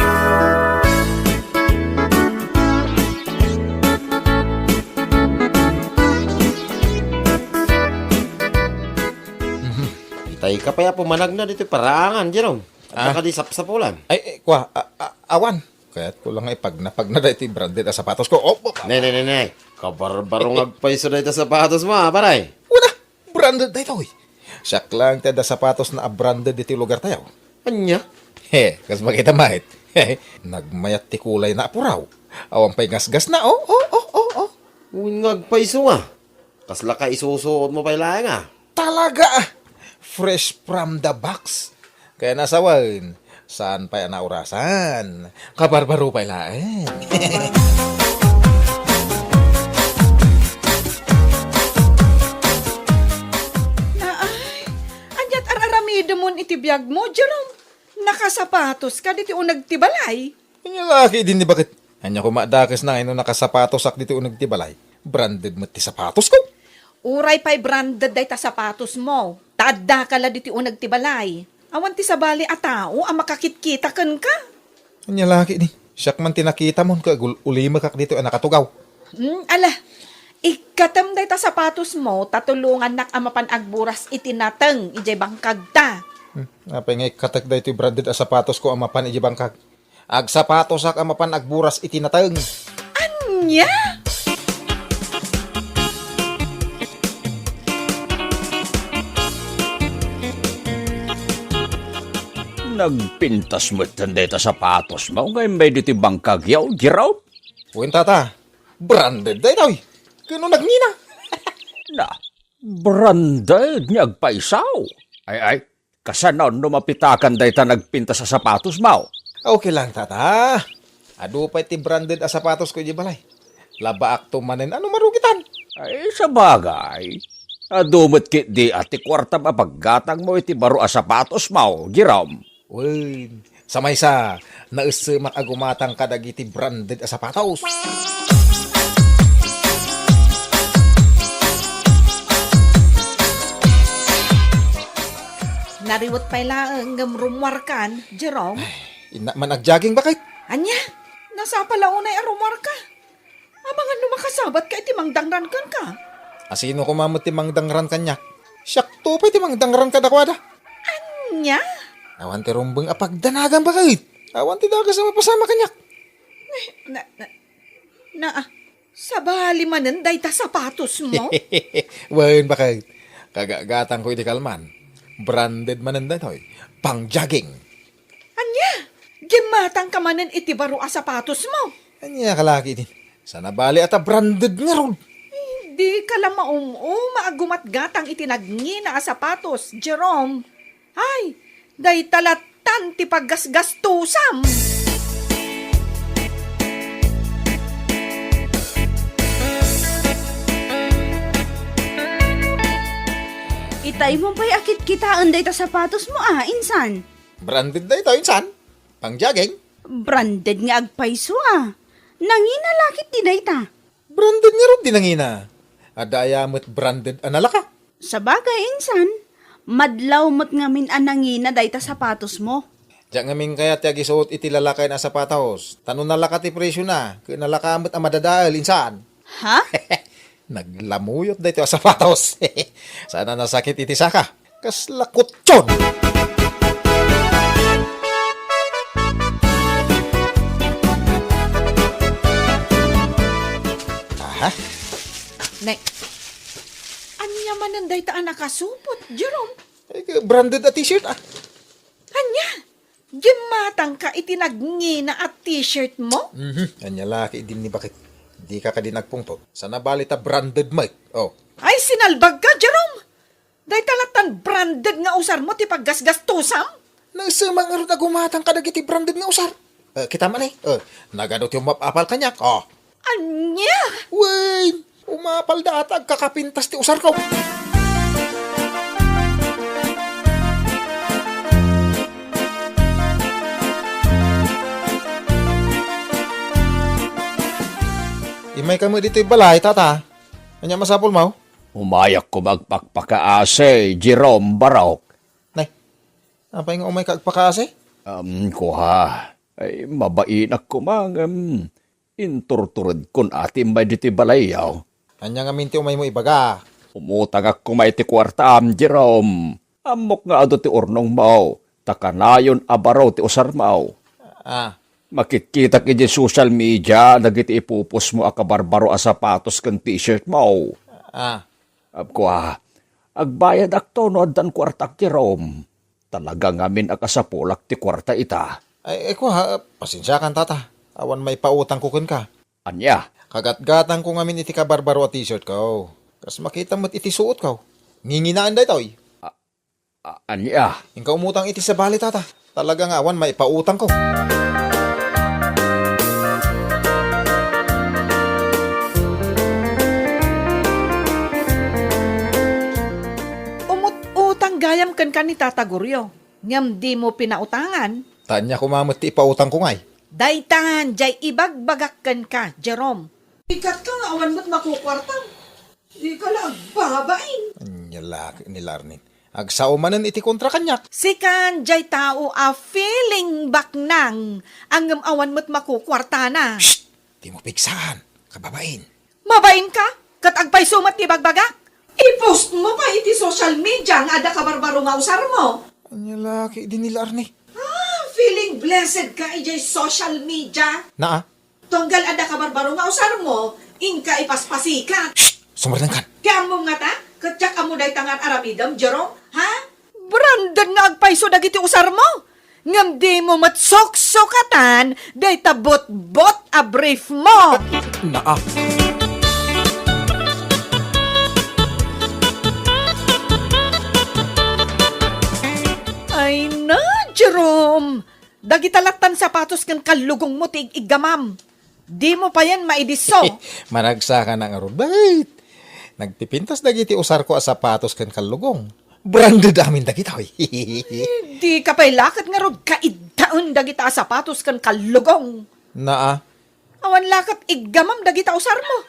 Mhm. Ay, kapay a pumanagna ditoy paraangan, Jerome. Ah? Adda kadi sapsapulan? Ay, eh, kwa, a-, a-, awan. Kayatko lang nga ipagnapagna daytoy branded a sapatosko. Oh, oh, oh. Ne, ne, ne, ne. Kabarbaro nga agpayso dayta sapatosmo, a, pare. Wala, branded daytoy. Siak lang ti adda sapatosna a branded ditoy lugartayo. Ania? He, kas makita met. Nagmayat ti kulayna a puraw. Awan pay gasgasna, oh, oh, oh, oh, oh. Wen nga agpayso nga. Kasla ka isusuotmo pay laeng, a. Talaga, a. Fresh from the box. Kaya nasawen, saan pay a naurasan? Kabarbaro pay laeng. Naay, aniat ar-aramidemon iti biagmo, Jerome? Nakasapatoska ditoy uneg ti balay? Ania la ketdin ni baket? Ania koma a dakesna nga inno nakasapatosak ditoy uneg ti balay? Branded met ti sapatosko. Uray pay branded dayta sapatosmo, ta addaka la ditoy uneg ti balay. Awan ti sabali a tao a makakitkita kenka. Ania la ketdi? Siak man ti nakitamon ket agul-ulimekak ditoy a nakatugaw. Hmm, ala, ikkatem dayta sapatosmo ta tulongannak a mapan agburas iti nateng idiay bangkagta. Hmm, apay nga ikkatek daytoy branded a sapatosko a mapan idiay bangkag? Agsapatosak a mapan agburas iti nateng. Ania? Nagpintas metten dayta sapatosmo nga immay ditoy bangkagyo, Jerome? Wen, tata, branded daytoy. Ket no nagngina? Na, branded nga agpayso. Ay, ay, kasano no mapitakan dayta nagpintas a sapatosmo? Okay lang, tata. Adu pay ti branded a sapatosko idiay balay. Labaakto manen a no marugitan. Ay, sabagay. Adu met ketdi a ti kuartam a paggatangmo iti baro a sapatosmo, Jerome. Wen, sa maysa, naessemak a gumatang kadagiti branded a sapatos. Nariwet pay laeng ngem rummuarkan, Jerome. Ay, innak man ag-jogging, baket. Ania? Nasapa la unay a rummuarka? Amangan no makasabatka iti mangdangran kenka. Asino koma met ti mangdangran kaniak? Siakto pay ti mangdangran kadakuada. Ania? Awan ti rumbeng a pagdanagam, baket. Awan ti dakes a mapasamak kaniak. Na, na, na, ah, sabali manen dayta sapatosmo? Wen, baket. Kagagatangko iti kalman. Branded manen daytoy. Pang-jogging. Ania? Gimmatangka manen iti baro a sapatosmo? Ania ka la ketdi? Sana bali a ta branded ngarud. Ay, dika la maum-uma a gumatgatang iti nagngina a sapatos, Jerome. Ay, dayta lattan ti paggasgastosam. Itay mo pay a kitkitaen dayta sapatosmo, a, insan? Branded dayta, insan. Pang-jogging? Branded nga agpayso, a. Nangina la ketdi dayta. Branded ngarud ti nangina. Adda aya met branded a nalaka? Sabagay, insan. Madlaw met ngamin a nangina dayta sapatosmo. Diak ngamin kayat ti agisuot iti lalakayen a sapatos. Ta no nalaka ti presiona, ket nalaka met a madadael, insan. Ha? Naglamuyot daytoy a sapatos. Saan a nasakit iti saka. Kasla kutson! Aha. Ne, ania manen dayta a nakasupot, Jerome? Eh, branded a t-shirt, a. Ania? Gimmatangka iti nagngina a t-shirt mo? Mhm. Ania la ketdin ni baket? Dika kadi nagpungtot. Sana bali ta branded met. Oh. Ay, sinalbagka, Jerome! Dayta lattan branded nga usarmo ti paggasgastosam? Naesemak ngarud a gumatang kadagiti branded nga usar. Eh, kitam man, eh. Eh, nagadu ti umap-apal kaniak. Oh. Ania? Wen, umapal dayta agkakapintas ti usarko. Immayka met ditoy balay, tata. Ania masapulmo? Umayak koma agpakpakaasi, Jerome Barok. Nay, apay nga umayka agpakaasi? Um, kua. Ay, mabainak koma ngem inturturedkon a ti immay ditoy balayyo. Ania ngamin ti umaymo ibaga? Umutangak koma iti kuartaam, Jerome. Ammok nga adu ti urnongmo, ta kanayon a baro ti usarmo. Ah. Makitkitak idiay social media dagiti ipupusmo a kabarbaro a sapatos ken t-shirtmo. Ah. Kua, agbayadakto no addan kuartak, Jerome. Talaga ngamin a kasapulak ti kuarta ita. Ay, ay, kua, pasensiakan, tata. Awan maipautangko kenka. Ania? Kagatgatangko ngamin iti kabarbaro a t-shirtko. Kas makita met iti suotko. Nginginaen daytoy. A-, ania? Inka umutang iti sabali, tata. Talaga nga awan maipautangko. Umut-utang gayam kenka ni Tata Goryo, ngem dimo pinautangan. Ta ania koma met ti ipautangko ngay? Daytan, jay ibagbagak kenka, Jerome. Ikkatka nga awan met makukuartam. Dika la agbabain. Ania la ket ni Larnin. Agsao manen iti kontra kaniak. Sikan, jay tao a feeling baknang, ngem awan met makukuartana. Shh! Dimo pigsaan, kababain. Mabain ka? Ket agpayso met ti bagbagak? I-post mo pa iti social media nga adda kabarbaro nga usarmo. Ania la ket idi ni Larnin. Ah, feeling blessed ka idiay social media. Naa? Tunggal adda kabarbaro nga usarmo, inka ipaspasikat. Shh! Sumardengkan. Ti ammom ngata? Ket diak ammo dayta nga aramidem, Jerome? Ha? Branded nga agpayso dagiti usarmo, ngem dimo met suksukatan dayta butbot a briefmo. Naa. Ay na, Jerome! Dagita lattan sapatos ken kallugongmo ti ig-iggamam. Dimo payen maidisso. Managsaka na ngarud, bait. Nagpipintas dagiti usarko a sapatos ken kallugong. Branded amin dagitoy. Dika pay la ket ngarud kaiddaen dagita a sapatos ken kallugong. Naa. Awan la ket iggamam dagita usarmo.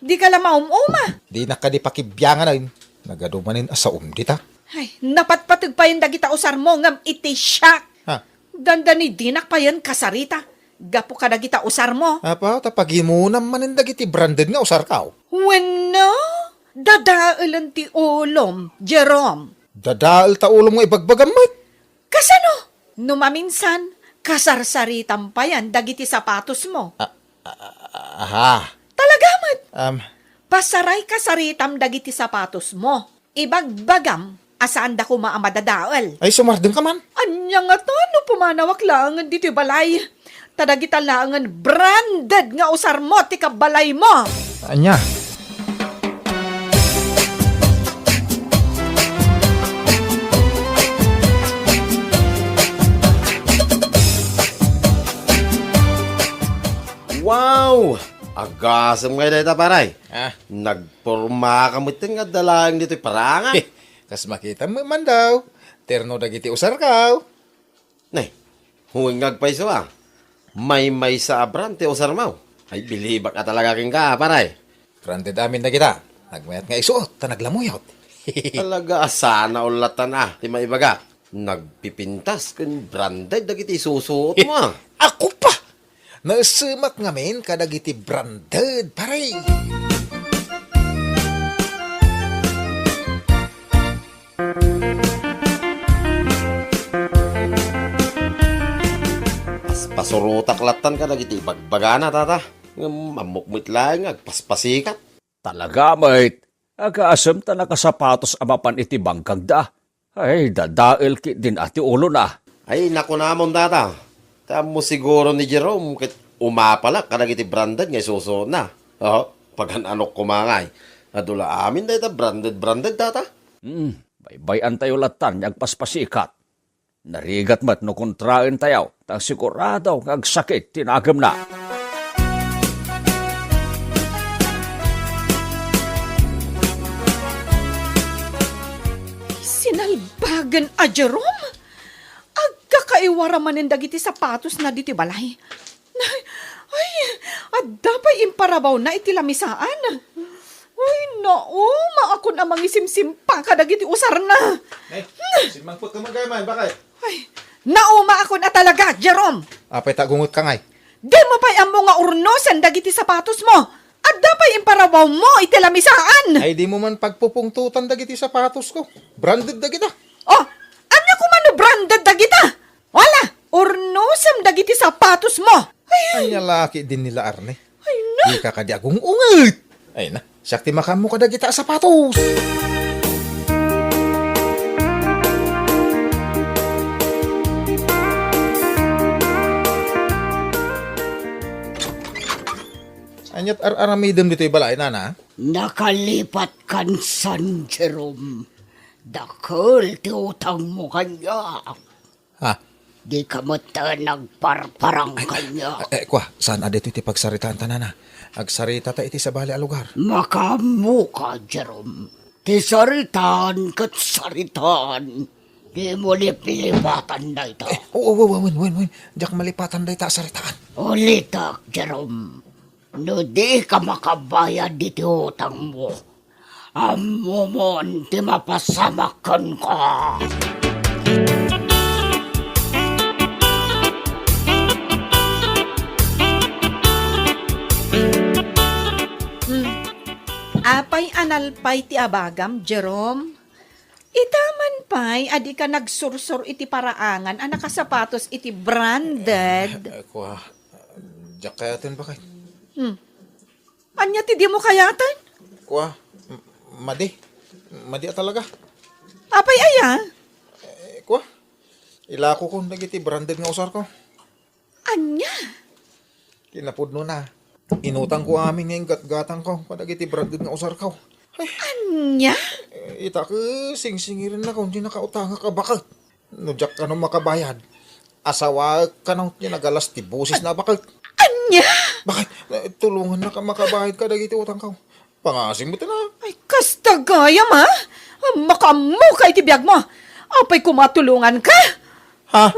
Dika la maum-uma. Dinak kadi pakibianganen. Nagadu manen a saom dita. Ay, napatpateg payen dagita usarmo ngem iti siak. Ha? Dandani dinak payen kasarita gapu kadagita usarmo. Apo, ta pagimunam manen dagiti branded nga usarko. Wenno, dadaelen ti ulom, Jerome. Dadael ta ulom nga ibagbagam met. Kasano? No maminsan, kasarsaritam payen dagiti sapatosmo. A-, a-, a-, aha. Talaga met. Um, Pasaray kasaritam dagiti sapatosmo. Ibagbagam a saanda koma a madadael. Ay, sumardengka man. Ania ngata no pumanawak laengen ditoy balay? Ta dagita laengen branded nga usarmo ti kabbalaymo. Ania? Wow! Agasem ngay dayta, pare. Ah. Nagpormaka metten nga adda laeng ditoy paranga. Kas makitam met man daw, terno dagiti usarko. Nay, wen nga agpayso a. Maymaysa a brand ti usarmo. Ay, bilibak a talaga kenka, pare. Branded amin dagita. Nagmayat nga isuot, ta naglamuyot. Talaga a sana all lattan a, ti maibaga. Nagpipintas ken branded dagiti isusuotmo a. Ako pa! Naesemak ngamin kadagiti branded, pare. Pas-, pasurotak lattan kadagiti ibagbagana, tata. Ngem ammok met laeng nga agpaspasikat. Talaga met, agasem ta nakasapatos a mapan iti bangkagda. Ay, dadael ketdin a ti ulona. Ay, nakunamon, tata. Ta ammo siguro ni Jerome ket umapalak kadagiti branded nga isusuotna. Oho, pagan-anok koma ngay. Adu la amin dayta branded, branded, tata. Hmm, baybay-antayo lattan nga agpaspasikat. Narigat met no kontraentayo, ta sigurado nga agsakit ti nagemna. Sinalbagen a Jerome! Agkakaiwara manen dagiti sapatosna ditoy balay. Ay, adda pay imparabawna iti lamisaan. Ay, nauma akon a mangisimsimpa kadagiti usarna. Nay, simmangpet ka man, bakay? Ay, nauma akon a talaga, Jerome! Apay ta agunget ka ngay? Dimo pay ammo nga urnosen dagiti sapatosmo. Adda pay imparabawmo iti lamisaan. Ay, dimo man pagpupungtotan dagiti sapatosko. Branded dagita. Oh, ania koma no branded dagita? Wala, urnosem dagiti sapatosmo. Ay, ania la ketdin ni la Arne? Ay, na. Dika kadi agung-unget. Ay na, siak ti makaammo kadagita a sapatos. Ania't ar-aramidem ditoy balay, nana? Nakalipatkan san, Jerome. Dakel ti utangmo kaniak. Ha? Dika met nagparparang kaniak. Eh, eh, kua, saan a ditoy ti pagsaritaanta, nana? Agsaritata iti sabali a lugar. Makaammoka, Jerome. Ti saritaan ket saritaan. Dimo lipilipatan dayta. Eh, oo, oo, oo, wen, wen, wen. Diak malipatan dayta a saritaan. Ulitek, Jerome. No dika makabayad iti utangmo, ammomon ti mapasamak kenka. Hmm. Apay a nalpay ti abagam, Jerome? Ita man pay a dika nagsursor iti paraangan a nakasapatos iti branded. Eh, kua, diak kayaten, baket. Hmm. Ania ti dimo kayaten? Kua, m-, madi. Madi a talaga. Apay aya? Eh, kua, ilakokon dagiti branded nga usarko. Ania? Kinapudnona, inutangko amin nga inggatgatangko kadagiti branded nga usarko. Ay, ania? Eh, ita ket singsingirennakon ti nakautangak a baket. No diak kano makabayad, asawaek kano ti nagalas ti bosesna a baket. Ania? Baket, eh, tulongannak a makabayad kadagiti utangko. Pangasim met na. Ay, kasta gayam, a? Makaammoka iti biagmo. Apay koma a tulonganka? Ha?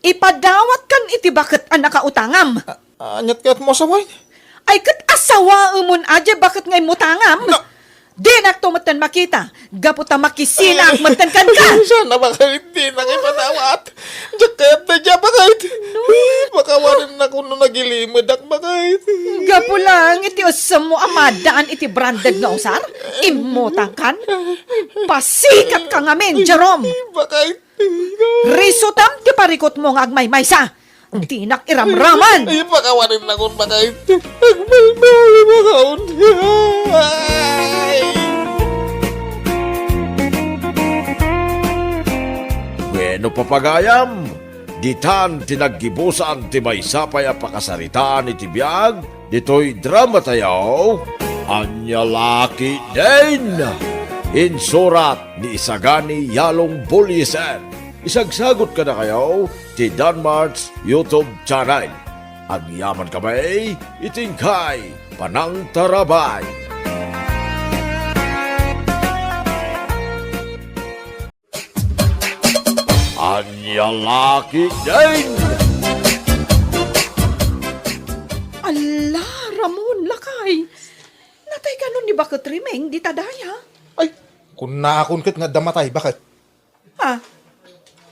Ipadawatkan iti baket a nakautangam. A-, aniat kayatmo a sawaen? Ay, ket asawaemon a diay baket nga immutangam. Na- Dinakto metten makita, gapu ta makisinaak metten kenka. Saan a baket dinak ipadawat? Diak kayat daydiay a baket. No. Pakawanennakon no nagilimedak, baket. Gapu lang iti ussemmo a maddaan iti branded nga usar, immutangkan. Pasikatka ngamin, Jerome. Baket. Risutam ti parikutmo nga agmaymaysa. Dinak iramraman. Ay, pakawanennakon, baket. Agbalbaliwakon. Ay. Bueno, papagayam, ditan ti naggibusan ti maysa pay a pakasaritaan iti biag ditoy dramatayo, Ania La Ketdin. Insurat ni Isagani Yalong Bullieser. Isagsagut kadakayo ti Danmart's YouTube channel. Agyamankami iti inkay panangtarabay. Ania La Ketdin! Alla, Ramon, lakay. Natay kano ni baket Rimeng dita daya? Ay, kunnaakon ket nga adda matay, baket. Ha?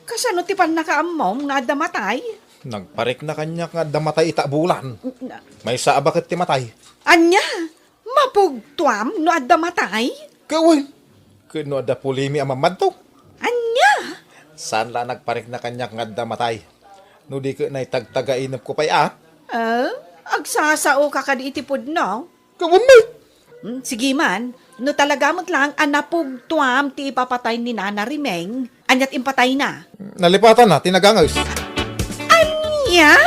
Kasano ti pannakaammom nga adda matay? Nagparikna kaniak nga adda matay ita a bulan. Na- Maysa a baket ti matay. Ania? Mapugtuam no adda matay? Kawen. Ket no adda pulimi a mammadto? Ania? Saan la nagparikna kaniak nga adda matay. No di ket naitagtagainepko pay a. Ah, agsasaoka kadi iti pudno? Kawen met. Hmm, sige man, no talaga met lang a napugtuam ti ipapatay ni Nana Rimeng, aniat impatayna? Nalipatanna ti naganges. Ania?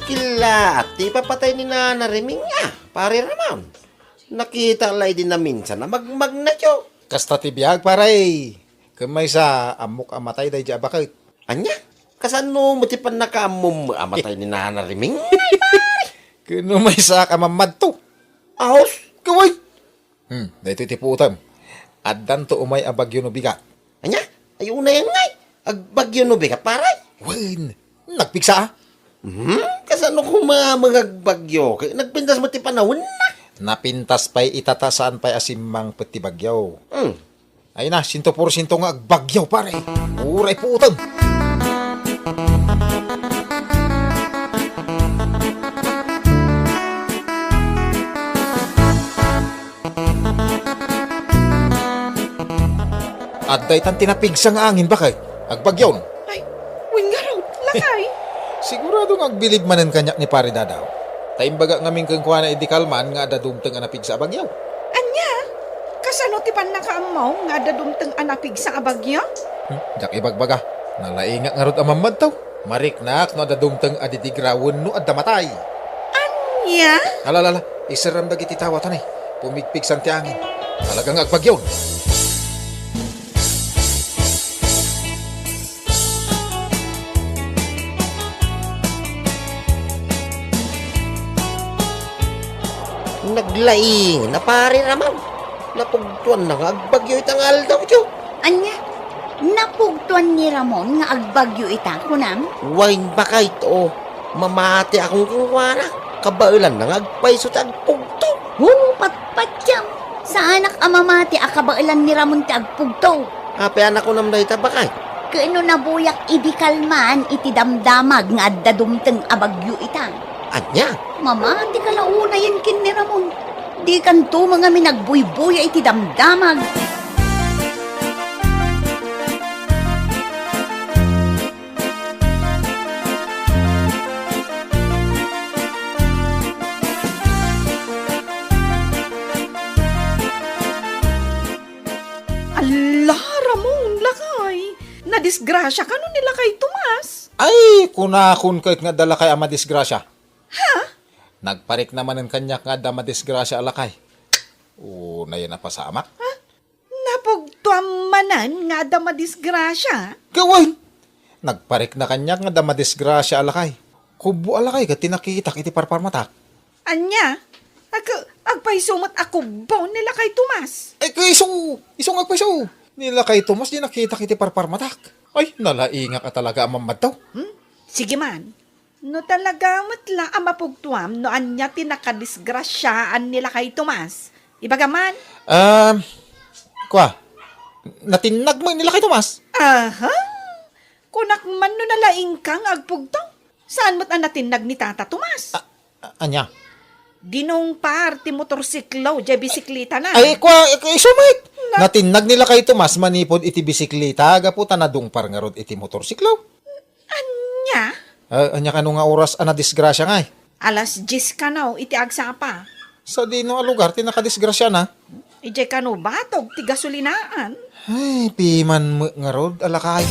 Killaat ti ipapatay ni Nana Rimeng a, Pare Ramon. Nakita la idi naminsan a magmagnayo. Kasta ti biag, pare. Ken maysa, ammok a matay daydi a baket. Ania? Kasano met ti pannakaammom a matay ni Nana Rimeng? Ken no maysaak a mammadto. Aos? Kaway! Hmm, daytoy ti puotem. Addanto umay a bagyo no bigat. Ania? Ay, unay ngay. Agbagyo no bigat, pare? Wen, nagpigsa a. Hmm? Kasano koma nga agbagyo? Kay nagpintas met ti panawen na. Napintas pay ita ta saan pay a simmangpet ti bagyo. Hmm. Ay na, siento porsiento nga agbagyo, pare. Uray puotem. Adda itan ti napigsa nga angin, baket. Agbagyon. Ay, wen ngarud, lakay. Sigurado nga agbilib manen kaniak ni Pare Dadaw. Ta imbaga ngamin kenkuana idi kalman nga adda dumteng a napigsa a bagyo. Ania? Kasano ti pannakaammo nga adda dumteng a napigsa a bagyo? Hmm, diak ibagbaga. Nalaingak ngarud a mammadto. Mariknak no adda dumteng a didigra wenno adda matay. Ania? Ala, ala, ala. Iserrem dagiti tawat, anay. Pumigpigsan ti angin. Talaga nga agbagyon. Naglaing na, Pare Ramon. Napugtuanna nga agbagyo ita nga aldaw, tiyo. Ania? Napugtuan ni Ramon nga agbagyo ita, kunam? Wen, baket, o. Mamati akon kenkuana. Kabaelanna nga agpayso ti agpugto. Hu, patpatiam. Saanak a mamati a kabaelan ni Ramon ti agpugto. Apay a nakunam dayta, baket? Ket no nabuyak idi kalman iti damdamag nga adda dumteng a bagyo ita. Ania? Mamati ka la unayen ken ni Ramon. Dikanto ngamin agbuybuya iti damdamag. Alla, Ramon, lakay! Nadisgrasia kano ni lakay Tomas? Ay, kunakon ket nga adda lakay a madisgrasia. Ha? Nagparikna manen kaniak nga adda madisgrasia a lakay. Unayen a pasamak. Ha? Napugtuam manen nga adda madisgrasia? Gawen! Nagparikna kaniak nga adda madisgrasia a lakay. Kubbo a lakay ket ti nakitak iti parparmatak. Ania? Ag-, agpayso met a kubbo ni lakay Tomas? Ay, ket isu! Isu nga agpayso! Ni lakay Tomas ti nakitak iti parparmatak. Ay, nalaingak a talaga a mammadto. Hmm? Sige man. No talaga met la a mapugtuam no ania ti nakadisgrasiaan ni lakay Tomas, ibagam man. Um, kua, natinnag met ni lakay Tomas? Aha! Kunak man no nalaingka nga agpugto. Saan met a natinnag ni Tata Tomas? A-, a-, ania? Dinungpar ti motorsiklo, diay bisiklitana. Ay, kua, isu met! Na- Natinnag ni lakay Tomas manipud iti bisiklita gapu ta nadungpar ngarud iti motorsiklo. Ania? Ah, ania kano nga oras a nadisgrasia ngay? Alas dies kano iti agsapa. Sadino a lugar ti nakadisgrasiana? Idiay kano batog ti gasolinaan. Ay, piman met ngarud a lakay.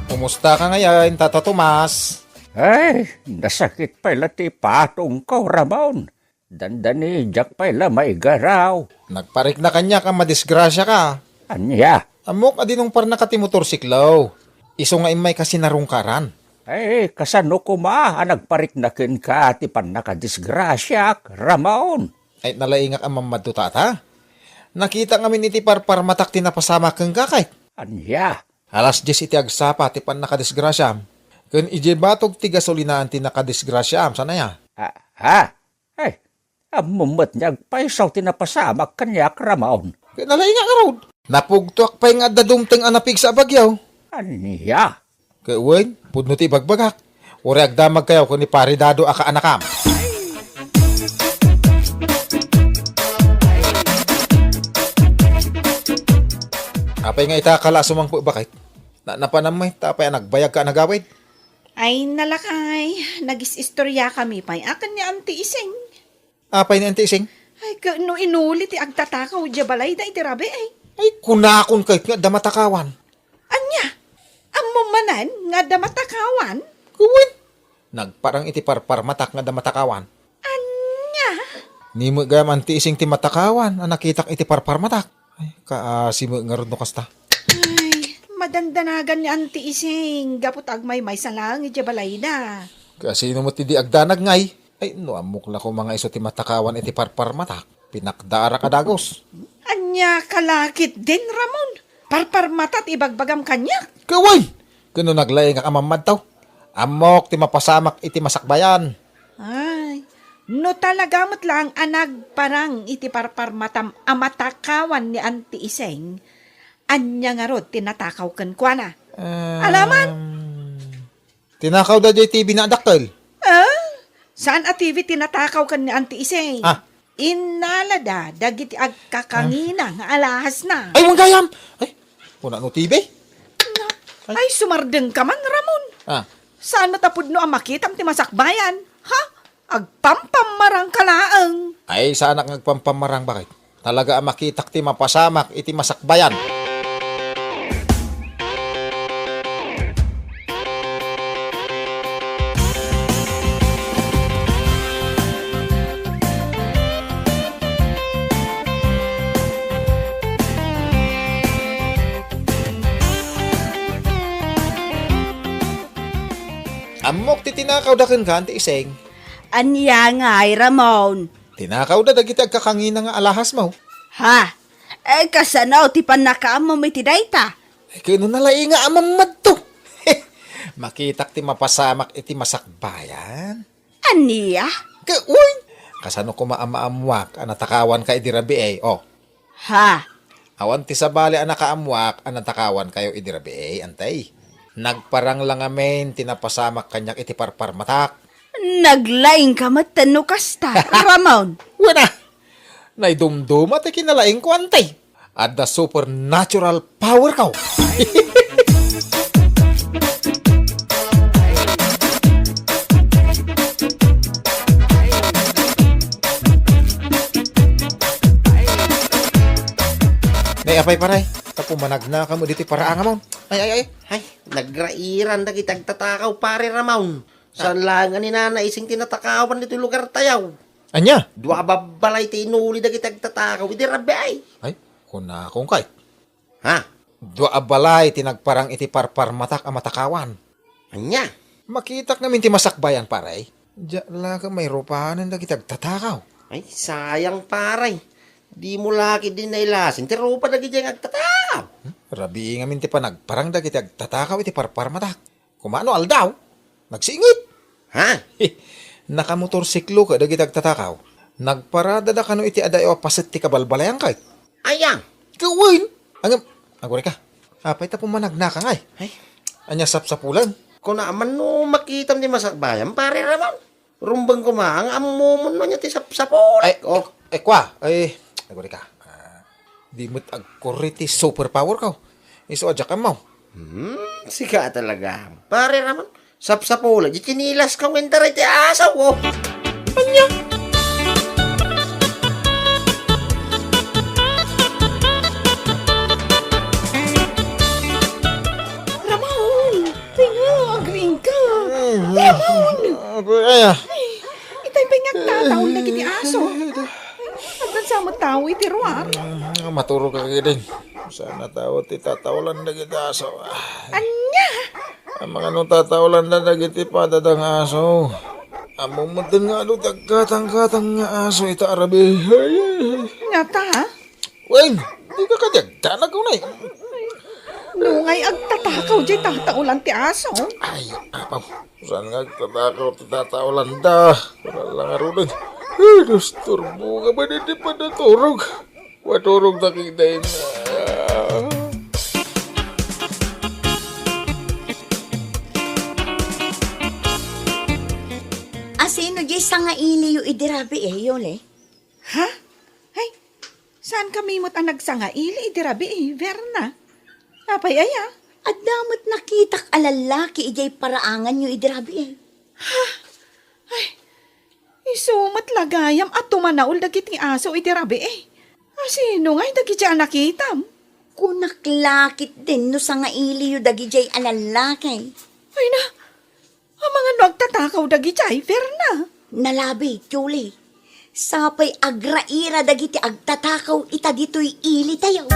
Kumusta ka ngayon, Tata Tomas? Ay, nasakit pay la ti patongko, Ramon. Dandani, diak pay la maigaraw. Nagparikna kaniak a madisgrasiaka. Ania? Ammok a dinungparnaka ti motorsiklo. Isu nga immayka sinarungkaran. Ay, kasano koma a nagparikna kenka ti pannakadisgrasiak, Ramon? Ay, nalaingak a mammadto, Tata. Nakitak ngamin iti parparmatak ti napasamak kenka, ket. Ania? Alas dies iti agsapa ti pannakadisgrasiam. Ken idiay batog ti gasolinaan ti nakadisgrasiam, saan aya? Ah, ha? Ay, ammom met nga agpayso ti napasamak kaniak, Ramon. Ket nalaingak ngarud. Napugtoak pay nga adda dumteng a napigsa a bagyo. Ania? Ket wen, pudno ti ibagbagak. Uray agdamagkayo ken ni Pare Dado a kaanakam. Apay nga ita ka la a sumangpet, baket? Na-, napanam met, ta apay a nagbayagka a nagawid? Ay, nalakay, nagis-istoriakami pay a ken ni Auntie Ising. Apay ni Auntie Ising? Ay, ket no inuli ti agtatakaw idiay balayda iti rabii. Ay, kunakon ket nga adda matakawan. Ania? Ammom manen nga adda matakawan? Wen, nagparang iti parparmatak nga adda matakawan. Ania? Ni met gayam Auntie Ising ti matakawan a nakitak iti parparmatak. Ay, kaasi met ngarud no kasta. Ay, madandanagan ni Auntie Ising gapu ta agmaymaysa laeng idiay balayda. Kasino met ti di agdanag ngay? Ay, no ammok la koma nga isu ti matakawan iti parparmatak, pinakdaarak a dagus. Ania ka la ketdin, Ramon? Parparmata ti ibagbagam kaniak? Ket wen! Ket no naglaingak a mammadto, ammok ti mapasamak iti masakbayan. Ay, no talaga met laeng a nagparang iti parparmatam a matakawan ni Auntie Ising, ania ngarud ti natakaw kenkuana? Em, Alaman! Tinakawda jay T V na adakkel. Ah? Saan a T V ti natakaw ken ni Auntie Ising? Ah. Innalada dagiti agkakangina nga alahasna. Ay, wen gayam! Ay, kuna no T V? Na, Ay. Ay, sumardengka man, Ramon. Ah. Saan met a pudno a makitam ti masakbayan? Ha? Agpampammarangka laeng. Ay, saanak nga agpampammarang, bakit? Talaga a makitak ti mapasamak iti masakbayan. Ammok ti tinakawda kenka, Auntie Ising. Ania ngay, Ramon? Tinakawda dagiti agkakangina nga alahasmo. Ha? Eh, kasano ti pannakaammo iti dayta? Eh, ket no nalainga a mammadto. Makitak ti mapasamak iti masakbayan. Ania? Ket, uy! Kasano koma a maammuak a natakawanka idi rabii, oh? Ha? Awan ti sabali a nakaammuak a natakawankayo idi rabii, Auntie. Nagparang la ngamin ti napasamak kaniak iti parparmatak. Naglaingka met no kasta, Ramon. Wen a! Naidumduma ti kinalaingko, Auntie. Adda supernatural power ko. Nay, apay, pare, ta pumanagnakam ditoy paraangamon. Ay, ay, ay. Ay, nagrairan dagiti agtatakaw, pare Ramon. Saan laeng a ni Nana Ising ti natakawan ditoy lugartayo. Ania? Dua a babbalay ti inuli dagiti agtatakaw idi rabii. Ay, kunakon kay. Ha? Dua a balay ti nagparang iti parparmatak a matakawan. Ania? Makitak ngamin ti masakbayan, pare. Diak la ket mairupanen dagiti agtatakaw. Ay, sayang, pare. Dimo la ketdi nailasin ti rupa dagiti agtatakaw. Hmm? Rabii ngamin ti panagparang dagiti agtatakaw iti parparmatak. Kumano aldaw? Nagsingit. Ha? Nakamotorsiklo ket dagiti agtatakaw. Nagparadada kano iti adayo a paset ti kabalbalayan kay. Aya? Kawen! Angem, agurika. Apay ta pumanagnaka ngay? Ay. Ania sapsapulan? Kuna man no makitam ti masakbayan, pare Ramon. Rumbeng koma nga ammom no ania ti sapsapul. Ay, oh. Ay, kua. Ay, agurika. Ah, di met agkurri ti superpower ko. Isu a diak ammo. Hmm, sika talaga. Pare Ramon, sapsapul, di tinilas ka ngem dara iti aso, oh. Ania? Ramon! Tinga, agriing ka! Ramon! Ay, ay, ah. Ay, itay pay nga agtataon dagiti aso. Agdansa met tawen iti ruar. Ah, maturog ka, Kiding. Saan a tao ti tataolan dagiti aso? Ania? Amangan no tataolan da dagiti padada nga aso. Ammom met nga adu ti agkatangkatang nga aso ita arabi. Ay, ay, ay. Ngata? Wen, di ka kadi agdanag, unay. No ngay agtatakaw diay tataolan ti aso? Ay, apaw. Saan nga agtatakaw ti tataolan da? Wala lang aruden. Ay, disturbo nga ba di padaturog? Waturog ta kidayna. Asino diay sangailiyo idi rabii, Yoli? Ha? Ay, saan kami met a nagsangaili idi rabii, Verna? Apay aya? Adda met nakitak a lallaki idiay paraanganyo idi rabii. Ha? Ay, isu met la gayam a tumanaol dagiti aso idi rabii. Asino ngay dagiti a nakitam? Kunak la ketdin no sangailiyo dagidiay a lallaki. Ay na, amangan no agtatakaw dagidiay, Verna. Nalabit, Julie. Sapay agraira dagiti agtatakaw ita ditoy ilitayo.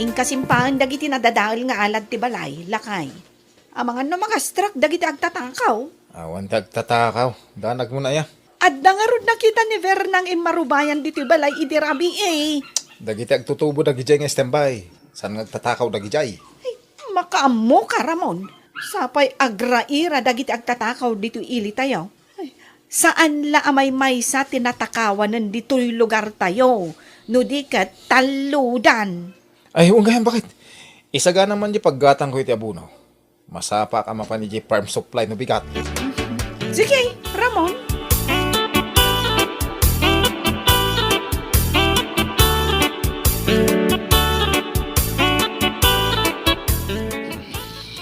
Inkasimpaen dagiti nadadael nga alad ti balay, lakay. Amangan no mangastrak dagiti agtatakaw. Awan ti agtatakaw. Danag mo na ya. Adda ngarud nakita ni Verna nga immarubayan ditoy balay idi rabii. Dagiti agtutubo dagidiay nga standby. Saan nga agtatakaw dagidiay? Ay, makaammo ka, Ramon. Sapay agraira dagiti agtatakaw ditoy ilitayo. Ay, Saan la a maymaysa ti natakawanen ditoy lugartayo, no di ket tallodan. Ay, wen gayam, baket. Isagana man di paggatangko iti abuno. Masapak a mapan idiay farm supply no bigat. Sige, Ramon.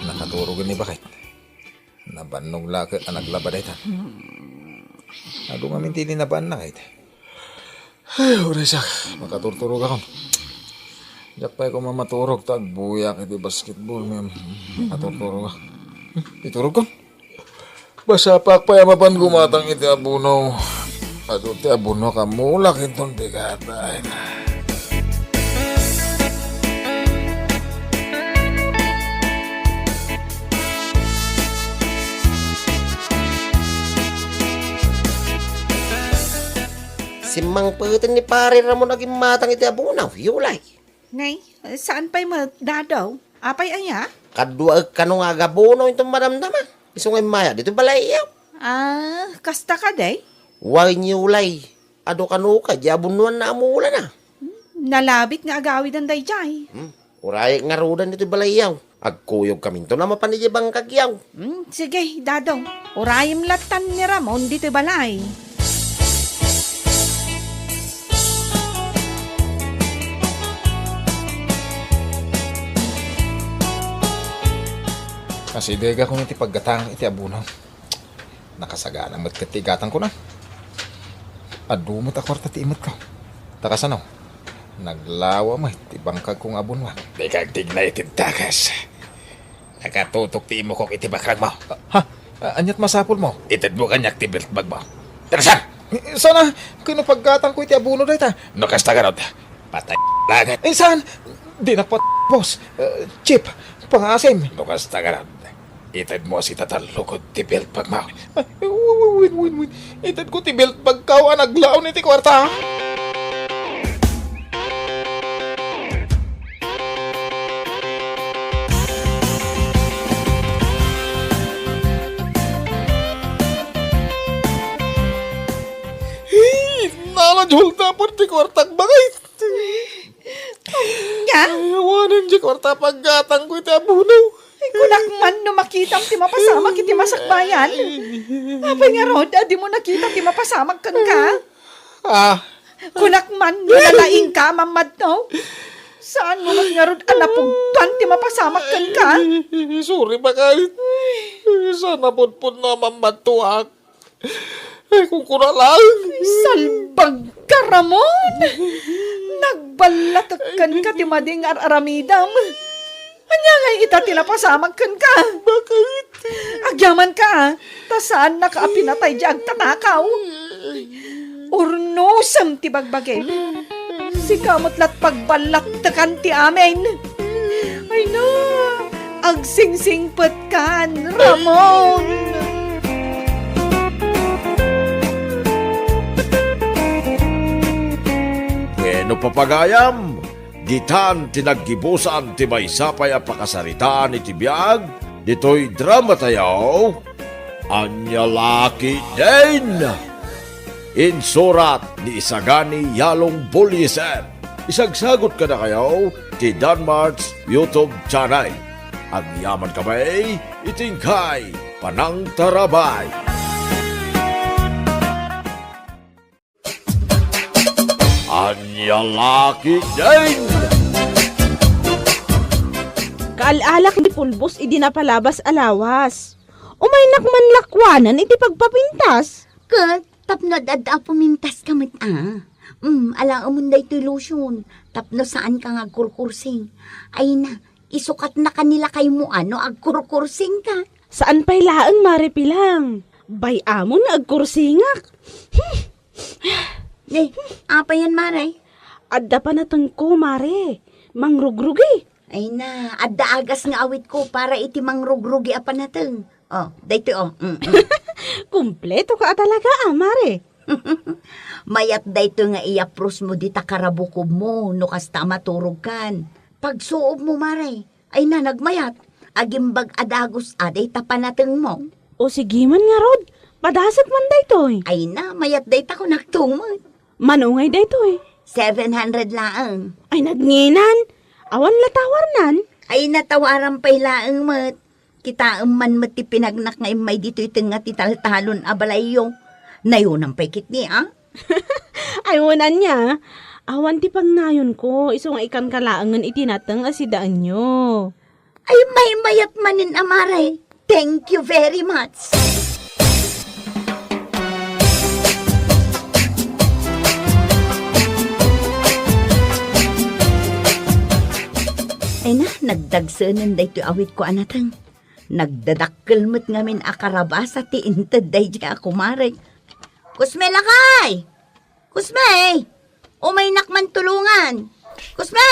Nakaturogen ni baket. Nabannog la ket a naglaba dayta. Adu ngamin ti linabaanna ket. Ay, uray siak, makaturturogakon. Diak pay koma maturog ta agbuyak iti basketball ngem makaturturogak. Iturogkon. Masapak pay a mapan gumatang iti abuno. Adu ti abuno, kamulak inton bigata. Ay, na. Simmangpeten ni Pare Ramon a gimmatang iti abuno, Yulay. Nay, saan pay met, Dadaw? Apay aya? Kaduaek kano nga agabuno inton madamdama. Isu nga immaya ditoy balay iyaw. Ah, kasta kadi? Wen, Yulay. Adu kano kadi a bunnoanna a mulana. Hmm, nalabit nga agawiden daydiay. Hmm, urayek ngaruden ditoy balay iyaw. Agkuyogkaminto a mapan idiay bangkag iyaw. Hmm, sige, Dadaw. Urayem lattan ni Ramon ditoy balay. Asidegakon iti paggatang iti abuno. Nakasagana met ket ti igatangkon. Adu met a kuarta ti imetko. Ta kasano? Naglawa met ti bangkagko nga abunnoak. Dika agtigna iti dakes. Nakatutok ti imukok iti bakragmo. Ha? A-, ania't masapulmo? Itedmo kaniak ti belt bagmo. Tara, saan? Eh, sana, ket no paggatangko iti abuno dayta. No kasta garud, patay laeng. Eh, saan? Dinak pat-, boss. Eh, Chief, pangaasim. No kasta garud, itedmo a sita ta lugod ti belt bagmo. Ay, win, win, win, win. Itedko ti belt bagko a naglaon iti kuarta. Hey, nala, Jol, tapos ti kuartak bagay. Nga? Ay, awanen di kuarta paggatangko iti abuno. Ay, kunak man no makitam ti mapasamak iti masakbayan. Apay ngarud a dimo nakita ti mapasamak kenka? Ah. Kunak man no nalaingka a mammadto. Saanmo met ngarud a napudpan ti mapasamak kenka? Sorry, baket. Saan a pudpudno a mammadtoak. Ay, kunkuna laeng. Salbag ka, Ramon! Nagballatek kenka ti madi nga ar-aramidem. Ania ngay ita ti napasamak kenka? Baket. Agyamanka, a, ta saannaka a pinatay di agtatakaw. Urnosem ti bagbagim. Sika met la't pagballattekan ti amin. Ay na, agsingsingpetkan, Ramon. Wenno, papagayam, ditan ti naggibusan ti maysa pay a pakasaritaan iti biag ditoy dramatayo. Ania la ketdin? Insurat ni Isagani Yalong Bullieser. Isagsagut kadakayo ti Danmart's YouTube channel. Agyaman kami iti inkay panangtarabay. Ania la ketdin? Kaal-alak ti pulbos idi napalabas a lawas. Umaynak man lakuanan iti pagpapintas. Ket tapno ad-adda a pumintas ka met, a. Mm, alaemon daytoy lotion, tapno saan ka nga agkurkursing. Ay na, isukatna ka ni lakaymo a no agkurkursing ka. Saan pay laeng, Mare Pilang. Bay-amon nga agkursingak. Hmm. Ne, apay yan, Mare? Adda panatengko, Mare. Mangrugrugi. Ay na, adda agas nga awitko para iti mangrugrugi a panateng. Oh, daytoy, oh. Mm, mm. Kumpleto ka a talaga, a, Mare. Mayat daytoy nga iyaprosmo dita karabukobmo no kasta a maturogkan. Pagsuobmo, Mare. Ay na, nagmayat. Agimbag a dagus a dayta panatengmo. O sige man ngarud, Adasek man daytoy. Ay na, mayat dayta kunakto met. Mano ngay daytoy? Seven hundred laeng. Ay, nagnginan. Awan la tawarnan. Ay, natawaran pay laeng met. Kitaem man met ti pinagnak nga immay ditoy tengnga ti taltalon a balayyo. Nayonam pay ketdi, a? Ay, wen ania. Awan ti pagnayonko, isu nga ikanka laengen iti nateng a sidaenyo. Ay, maymayat manen a, Mare. Thank you very much. Ay na, nagdagsenen daytoy awitko a nateng. Nagdadakkel met ngamin a karabasa ti inted daydiay a kumarek. Kusme, lakay! Kusme! Umaynak man tulongan! Kusme!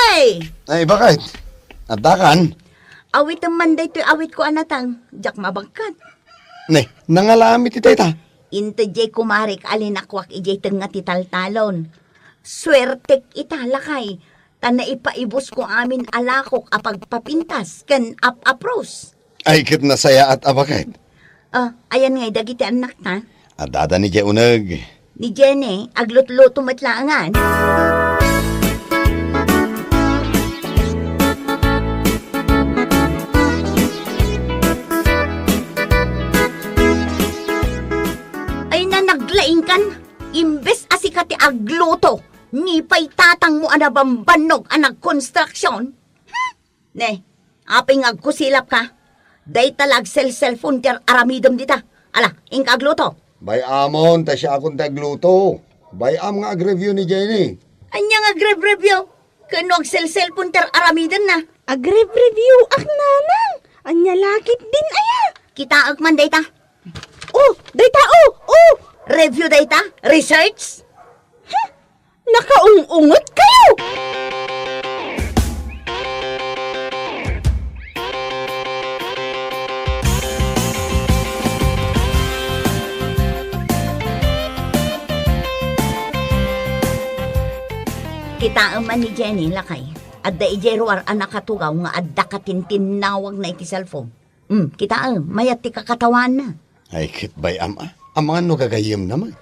Ay, bakit? Addakan? Awitem man daytoy awitko a nateng, diak mabagkat. Ne, nangalami ti dayta? Inted diay kumarek a linakuak idiay tengnga ti taltalon. Suertek ita, lakay, ta naipaibusko amin a lakok a pagpapintas ken ap-apros. Ay, ket nasayaat a baket. Ah, ayan ngay dagiti annakta? Addada ni Jay uneg. Ni Jenny, aglutluto met laengan. Ay, na naglaingkan, imbes a sika ti agluto, ni pay tatangmo a nabambannog a nagkonstruksion. Hmm? Ne, apay nga agkusilapka? Dayta la agselselpon ti ar-aramidem dita. Ala, inka agluto. Bay-amon, ta siakon ti agluto. Bay-am nga agreview ni Jenny. Ania nga agreview? Ken no agselselpon ti ar-aramidenna? Agreview ak, nanang. Ania la ketdin aya? Kitaek man dayta. Oh, dayta, oh, oh! Review dayta? Research? Huh? Nakaung-unget kayo! Kitaem man ni Jenny, lakay. Adda idiay ruar a nakatugaw nga adda katintinnawagna iti cellphone. Hmm, kitaem, mayat ti kakatawaanna. Ay, ket bay-am a, amangan no gagayyemna met.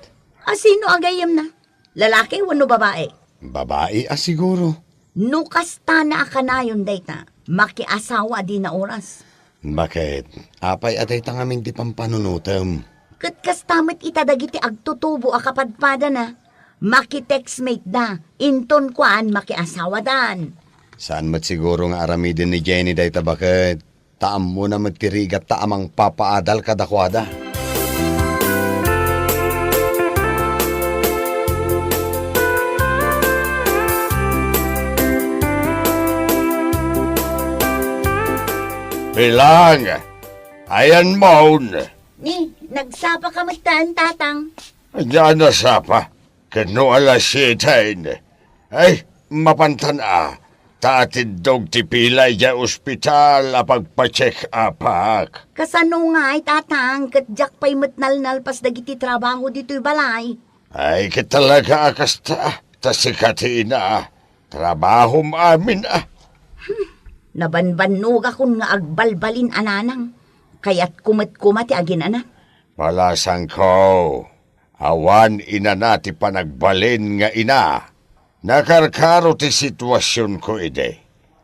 A, sino a gayyemna? Lalaki wenno babae? Babae a siguro. No kastana a kanayon dayta, makiasawa a dina oras. Baket, apay a dayta ngamin ti pampanunotem? Ket kasta met ita dagiti agtutubo a kapadpadana. Makitextmate da, inton kuan makiasawadan. Saan met siguro nga aramiden ni Jenny dayta, baket? Ta ammona met ti rigatta a mangpapaadal kadakuada. Bilang, ayan mon. Ni, nagsapa ka met, tatang. Ania a nasapa? Ket no alas siete, ay, mapantan a, ta atiddog ti pila idiay ospital a pagpa-check-upak. Kasano ngay, tatang, ket diak pay met nalnalpas dagiti trabaho ditoy balay? Ay, ket talaga a kasta, ta sika ti ina, trabahom amin a. Hmm, nabannabannogakon nga agbalbalin a nanang. Kayatko met koma ti aginana. Palasangko. Awan inana ti panagbalin nga ina. Nakarkaro ti situasionko idi,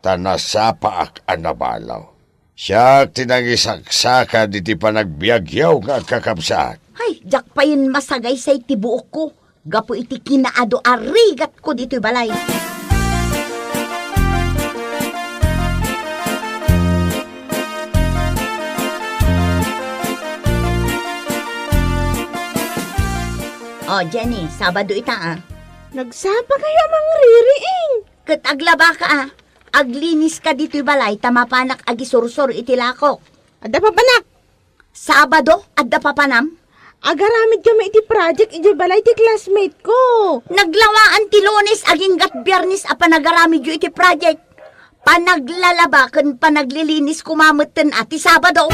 ta nasapaak a nabalo. Siak ti nangisaksakad iti panagbiagyo nga agkakabsat. Hay, diak payen masagaysay ti buokko gapu iti kinaadu a rigatko ditoy balay. Oh, Jenny, Sabado ita, a. Nagsapa kayo a mangririing. Ket aglabaka, a. Agliniska ditoy balay ta mapanak agisursor iti lakok. Adda papanak. Sabado, adda papanam? Agaramid kami iti project idiay balay ti classmate ko. Naglawaan ti Lunes aginggat Biyernes a panagaramidyo iti project. Panaglalaba ken panaglilinis koma metten a ti Sabado.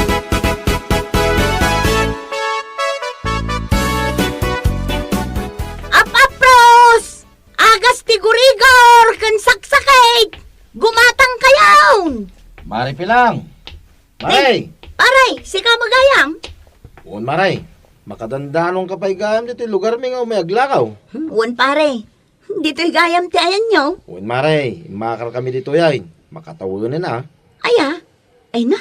Apapros! Agas ti gurigor ken saksakit! Gumatang kayon! Mare Pilang! Mare! Ay, Pare, sika met gayam? Wen, Mare. Makadandanonka pay gayam ditoy lugarmi nga umay aglakaw. Hmm, wen, pare. Ditoy gayam ti ayanyo? Wen, mare, immakarkami ditoy ay. Makatawenen a. Aya? Ay na,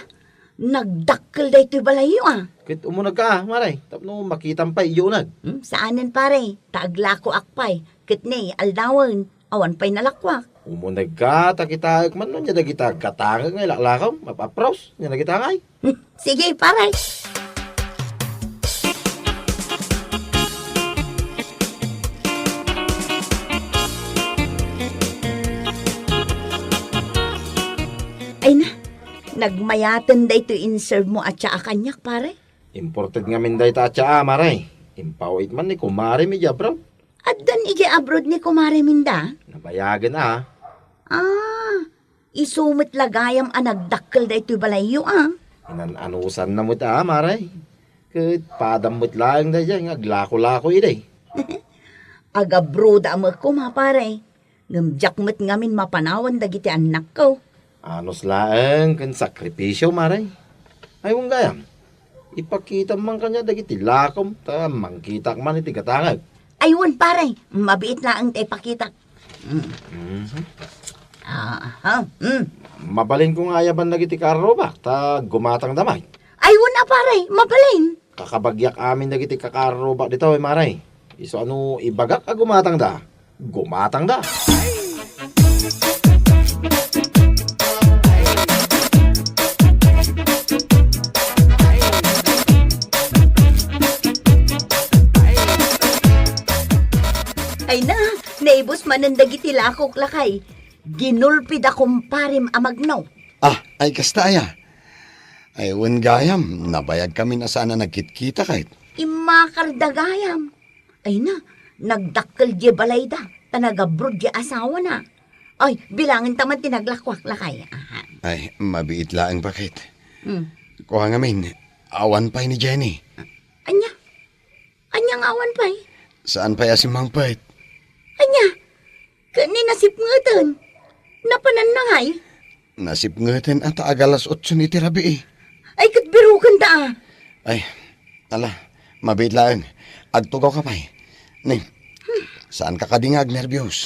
nagdakkel daytoy balayyo a. Ket umunegka a, mare, tapno makitam pay idiay uneg. Hmm, saanen, pare, ta aglakoak pay. Ket ni, aldawen, awan pay nalakoak. Umunegka, ta kitaek man no ania dagita gatangek nga ilaklakaw, mapapros, ania dagita ngay. Hmm, sige, pare. Ay na, nagmayaten daytoy in-serve mo a tsaa kaniak, pare? Imported ngamin dayta a tsaa, mare. Impaw-it man ni kumarem idiay abroad. Addan idiay abroad ni kumarem inda? Nabayagen a. Ah, isu met la gayam a nagdakkel daytoy balayyo a. Inan-anusanna met a, mare. Ket padam met laeng daydiay nga aglako-lako idi. Agabroad a met koma, pare. Ngem diak met ngamin mapanawan dagiti annakko. Anus laeng ken sakripisio, mare. Ay, wen gayam, ipakitam man kaniak dagiti lakom, ta mangkitak man iti gatangek. Ay, wen, pare, mabiit laeng ta ipakitak. Mm. Mhm. Ah, aha, mm. Mabalinko nga ayaban dagiti karrubak, ta gumatangda met. Ay, wen a, pare, mabalin. Kakabagiak amin dagiti kakarrubak ditoy, mare. Isu a no ibagak a gumatangda, gumatangda. Ay na, naibus manen dagiti lakok, lakay. Ginulpi da kumparem a magno. Ah, ay kasta aya. Ay, wen gayam, nabayagkamin a saan a nagkitkita ket. Immakarda gayam. Ay na, nagdakkel diay balayda, ta nagabroad diay asawana. Ay, bilangenta man ti naglakuak, lakay. Aha. Ay, mabiit laeng, baket. Hmm. Kua ngamin, awan pay ni Jenny. Ania? Ania nga awan pay? Saan pay a simmangpet? Ania? Ket ni nasipngeten? Napananna ngay? Nasipngeten a ta agalas otso iti rabii. Ay, ket birukenta a. Ay, ala, mabiit laeng. Agtugawka pay. Ni, saanka kadi nga agnerbios?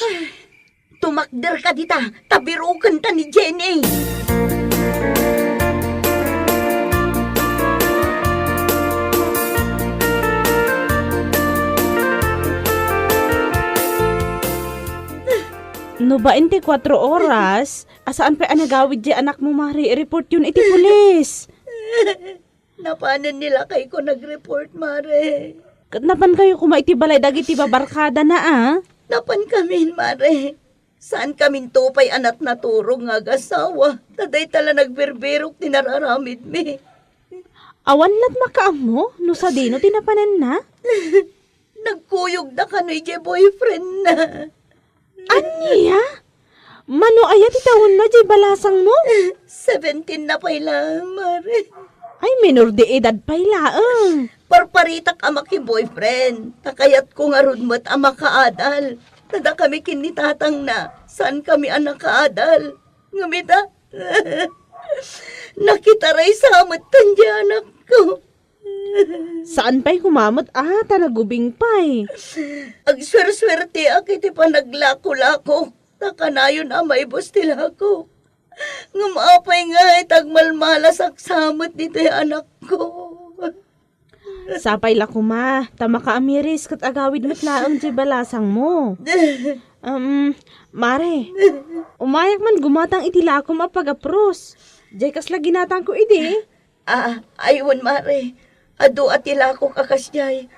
Tumakderka dita, ta birukenta ni Jenny. No bain ti kuatro oras, a saan pay a nagawid diay anakmo, mare, i-report yon iti pulis. Napanen ni lakayko nag-report, mare. Ket napankayo koma iti balay dagiti babarkadana a? Napankamin, mare. Saankaminto pay a natnaturog nga agasawa, ta dayta la nagbirbirok ti nararamidmi. Awan la't makaammo no sadino ti napananna? Nagkuyogda kano idiay boyfriendna. Ania? Mano aya ti tawenna diay balasangmo? Seventeen na pay laeng, mare. Ay, menor de edad pay laeng. Parparitak a maki-boyfriend, ta kayatko ngarud met a makaadal. Ta dakami ken ni tatangna, saankami a nakaadal. Ngem ita, nakitaray sa metten diay anakko. Saan pay koma met a ta nagubing pay? Agsuersuerteak iti panaglako-lakok, ta kanayon a maibus ti lakok. Ngem apay ngay ta agmalmalasak sa met ditoy anakko? Sapay la koma, ta makaamiris ket agawid met laeng diay balasangmo. Um, mare, umayak man gumatang iti lakom a pagapros. Diay kasla ginatangko idi. Ah, ay wen, mare. Adu a ti lakok a kasdiay.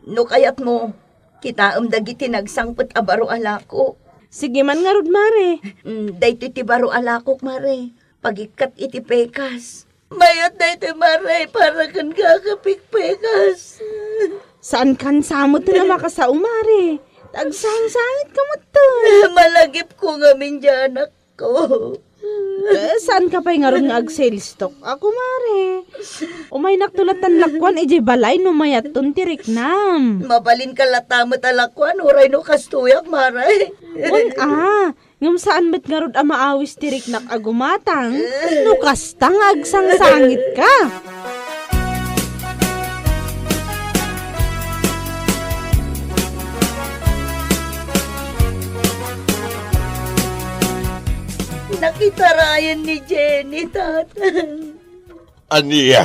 No kayatmo, kitaem dagiti nagsangpet a baro a lako. Sige man ngarud, mare. Mm, daytoy ti baro a lakok, mare. Pagikkat iti pekas. Mayat daytoy, mare, para ken kakapik pekas. Saankan sa metten a makasao, mare. Agsangsangit ka metten. Malagipko ngamin diay anak ko. Eh, saanka pay ngarud nga ag-sales talk a, kumare? Umaynakto latta lakuan idiay balay no mayatton ti riknam. Mabalinka latta met a lakuan, uray no kastoyak, mare. Wen a, ngem saan met ngarud a maawis ti riknak a gumatang no kasta nga agsangsangitka. Itarayan ni Jenny, Tatang. Ania?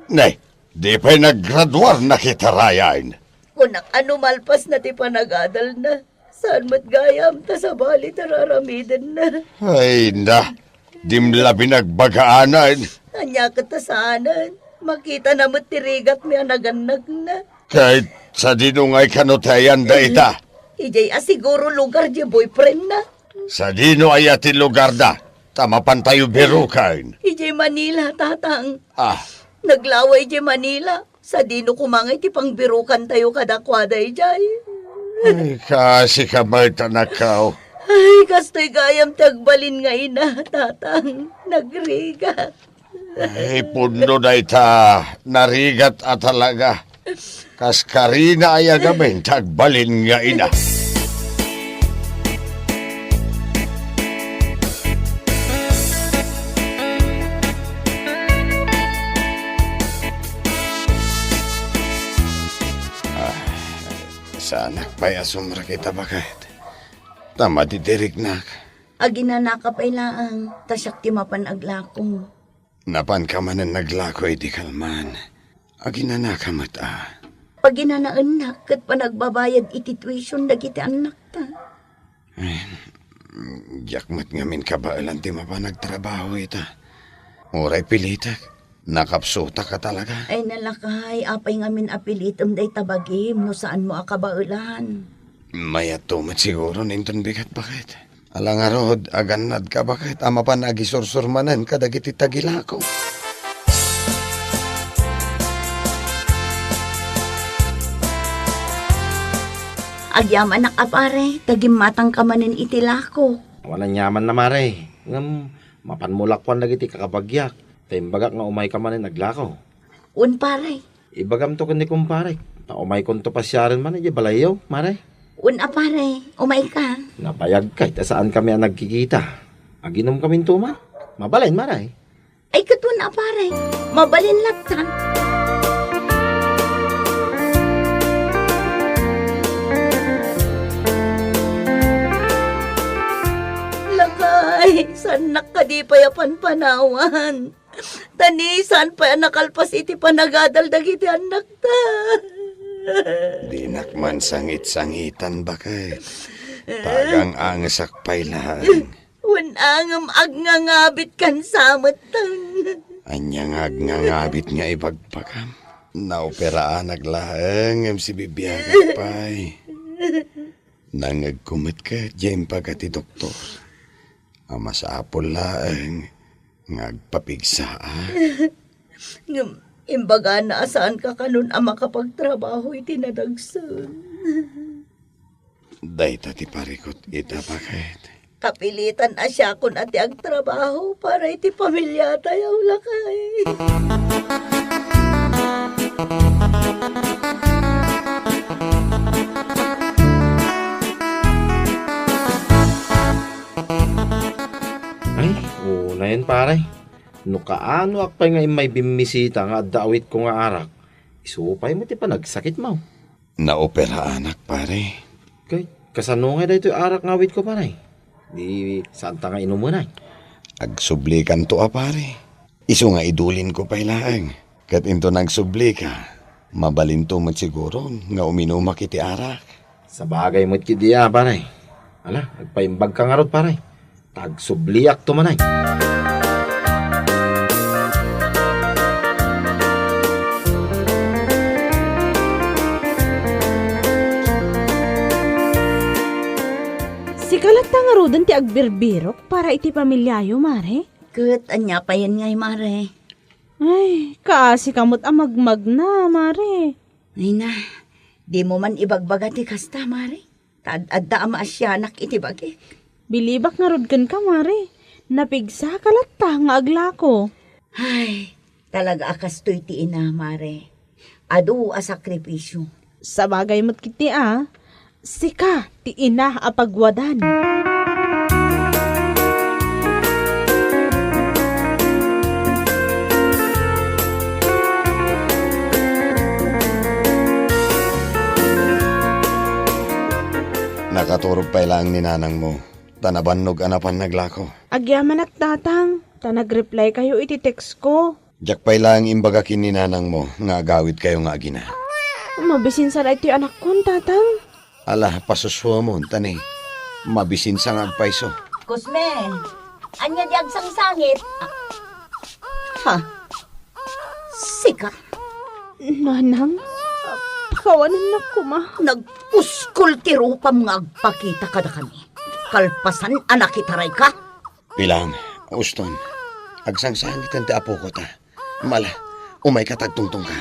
Nay, di pay naggraduar na kitaray. Kunak a no malpas na ti panagadalna, saan met gayam ta sabali ti raramidenna. Ay na, dim labi nagbagaanan. Ania ket ta saanen? Makitana met ti rigatmi a nagannagna. Ket sadino ngay kano ti ayan dayta? Idiay a siguro lugar ti boyfriendna. Sadino aya ti lugarda? Ta mapantayo biruken. Idiay Manila, Tatang. Ah. Naglaway idiay Manila. Sadino koma ngay ti pangbirukantayo kadakuada idiay? Ay, kaasi ka met, anakko. Ay, kastoy gayam ti agbalin nga ina, Tatang. Nagrigat. Ay, pudno dayta, narigat a talaga. Kas karina aya gamin ti agbalin nga ina. Ah, saanak pay a sumrek ita, baket. Ta madidirignak. Aginanaka pay laeng, ta siak ti mapan aglako. Napanka manen naglako idi kalman. Aginanaka met a. Paginanaennak ket panagbabayad iti tuition dagiti annakta. Ay, diak met ngamin kabaelan ti mapan agtrabaho ita. Uray pilitek, nakapsutak a talaga. Ay, nalakay, apay ngamin a pilitem dayta bagim no saanmo a kabaelan? Mayatto met siguro inton bigat, baket. Ala ngarud, agannadka, baket, a mapan agisursur manen kadagiti tagilako. Agyamanak a pare, ta gimmatangka manen iti lako. Awan aniamanna, mare. Ngem mapanmo lakuan dagiti kakabagiak, ta imbagak nga umayka manen aglako. Wen, pare. Ibagamto ken ni kumparek, ta umaykonto pasiaren man idiay balayyo, mare. Wen a, pare, umayka. Nabayagkay ta saankami a nagkikita. Aginomkaminto man. Mabalin, mare. Ay, ket wen a, pare. Mabalin latta. Lakay, saannak kadi pay a panpanawan. Ta ni saan pay a nakalpas iti panagadal dagiti annakta. Dinak man sangit-sangitan, baket. Tagang-angesak pay laeng. Wen a ngem agngangabitkan sa metten. Ania nga agngangabit nga ibagbagam? Naoperaanak laeng ngem sibibiagak pay. Nangngegko met ket diay impaga ti doktor a masapul laeng nga agpapigsaak. Ngem imbagana a saanka kanon a makapagtrabaho iti nadagsen. Dayta ti parikut ita, baket. Kapilitan a siakon a ti agtrabaho para iti pamiliatayo, lakay. Ay, unayen, pare. No kaanoak pay nga immay bimmisita nga adda awitko nga arak, isu pay met ti panagsakitmo. Naoperaanak, pare. Kay, kasano ngay daytoy arak nga awitko, pare? Di, saanta nga inumen, ay? Agsublikanto a, pare. Isu nga idulinko pay laeng. Ket inton agsublika, mabalinto met siguron nga uminumak iti arak. Sabagay met ketdi a, pare. Ala, agpaimbagka ngarud, pare. Ta agsubliakto manen. Sika latta ngaruden ti agbirbirok para iti pamiliayo, mare? Ket ania payen ngay, mare? Ay, kaasika met a magmagna, mare. Ay na, dimo man ibagbaga ti kasta, mare. Ta ad-adda a maasianak iti bagik. Bilibak ngarud kenka, mare. Napigsaka latta nga aglako. Ay, talaga a kastoy ti ina, mare. Adu a sakripisio. Sabagay met ketdi a, sika ti ina a pagwadan. Nakaturog pay laeng ni nanangmo, ta nabannog a napan naglako. Agyamanak, Tatang, ta nag-reply kayo iti text ko. Diak pay laeng imbaga ken ni nanangmo nga agawidkayo nga agina. Mabisinsa daytoy anakkon, Tatang. Ala, pasusuamon, ta ni mabisinsa nga agpayso. Cosme, ania di agsangsangit? Ah, ha? Sika? Nanang, pakawanennak koma. Nagpuskol ti rupam nga agpakita kadakami. Kalpasan a nakitarayka? Pilang, uston. Agsangsangiten ti apoko ta. Mala, umayka ta agtungtongka.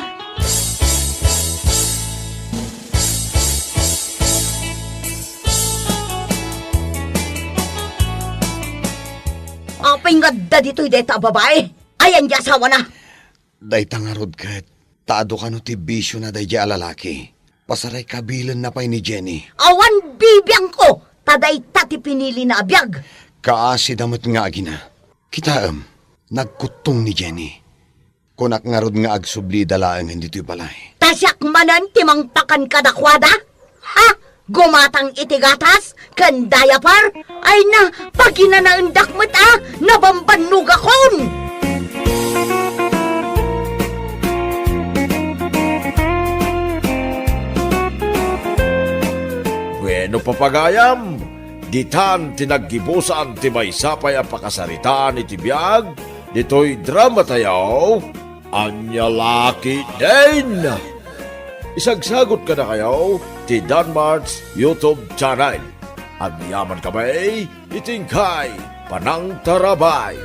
Apay nga adda ditoy dayta a babae? Ayan di asawana? Dayta ngarud ket, ta adu kano ti bisiona daydiay a lalaki. Pasaray kabilenna pay ni Jenny. Awan bibiangko, ta dayta ti pinilina a biag. Kaasida met nga agina. Kitaem, nagkuttong ni Jenny. Kunak ngarud nga agsublida laengen ditoy balay. Ta siak manen ti mangpakan kadakuada? Ha? Gumatang iti gatas ken diaper? Ay na, paginanaendak met a nabambannogakon! Bueno, papagayam, ditan ti naggibusan ti maysa pay a pakasaritaan iti biag ditoy dramatayo. Ania la ketdin? Isagsagot kadakayo ti Danmart's YouTube channel. Agyaman kami iti inkay panangtarabay.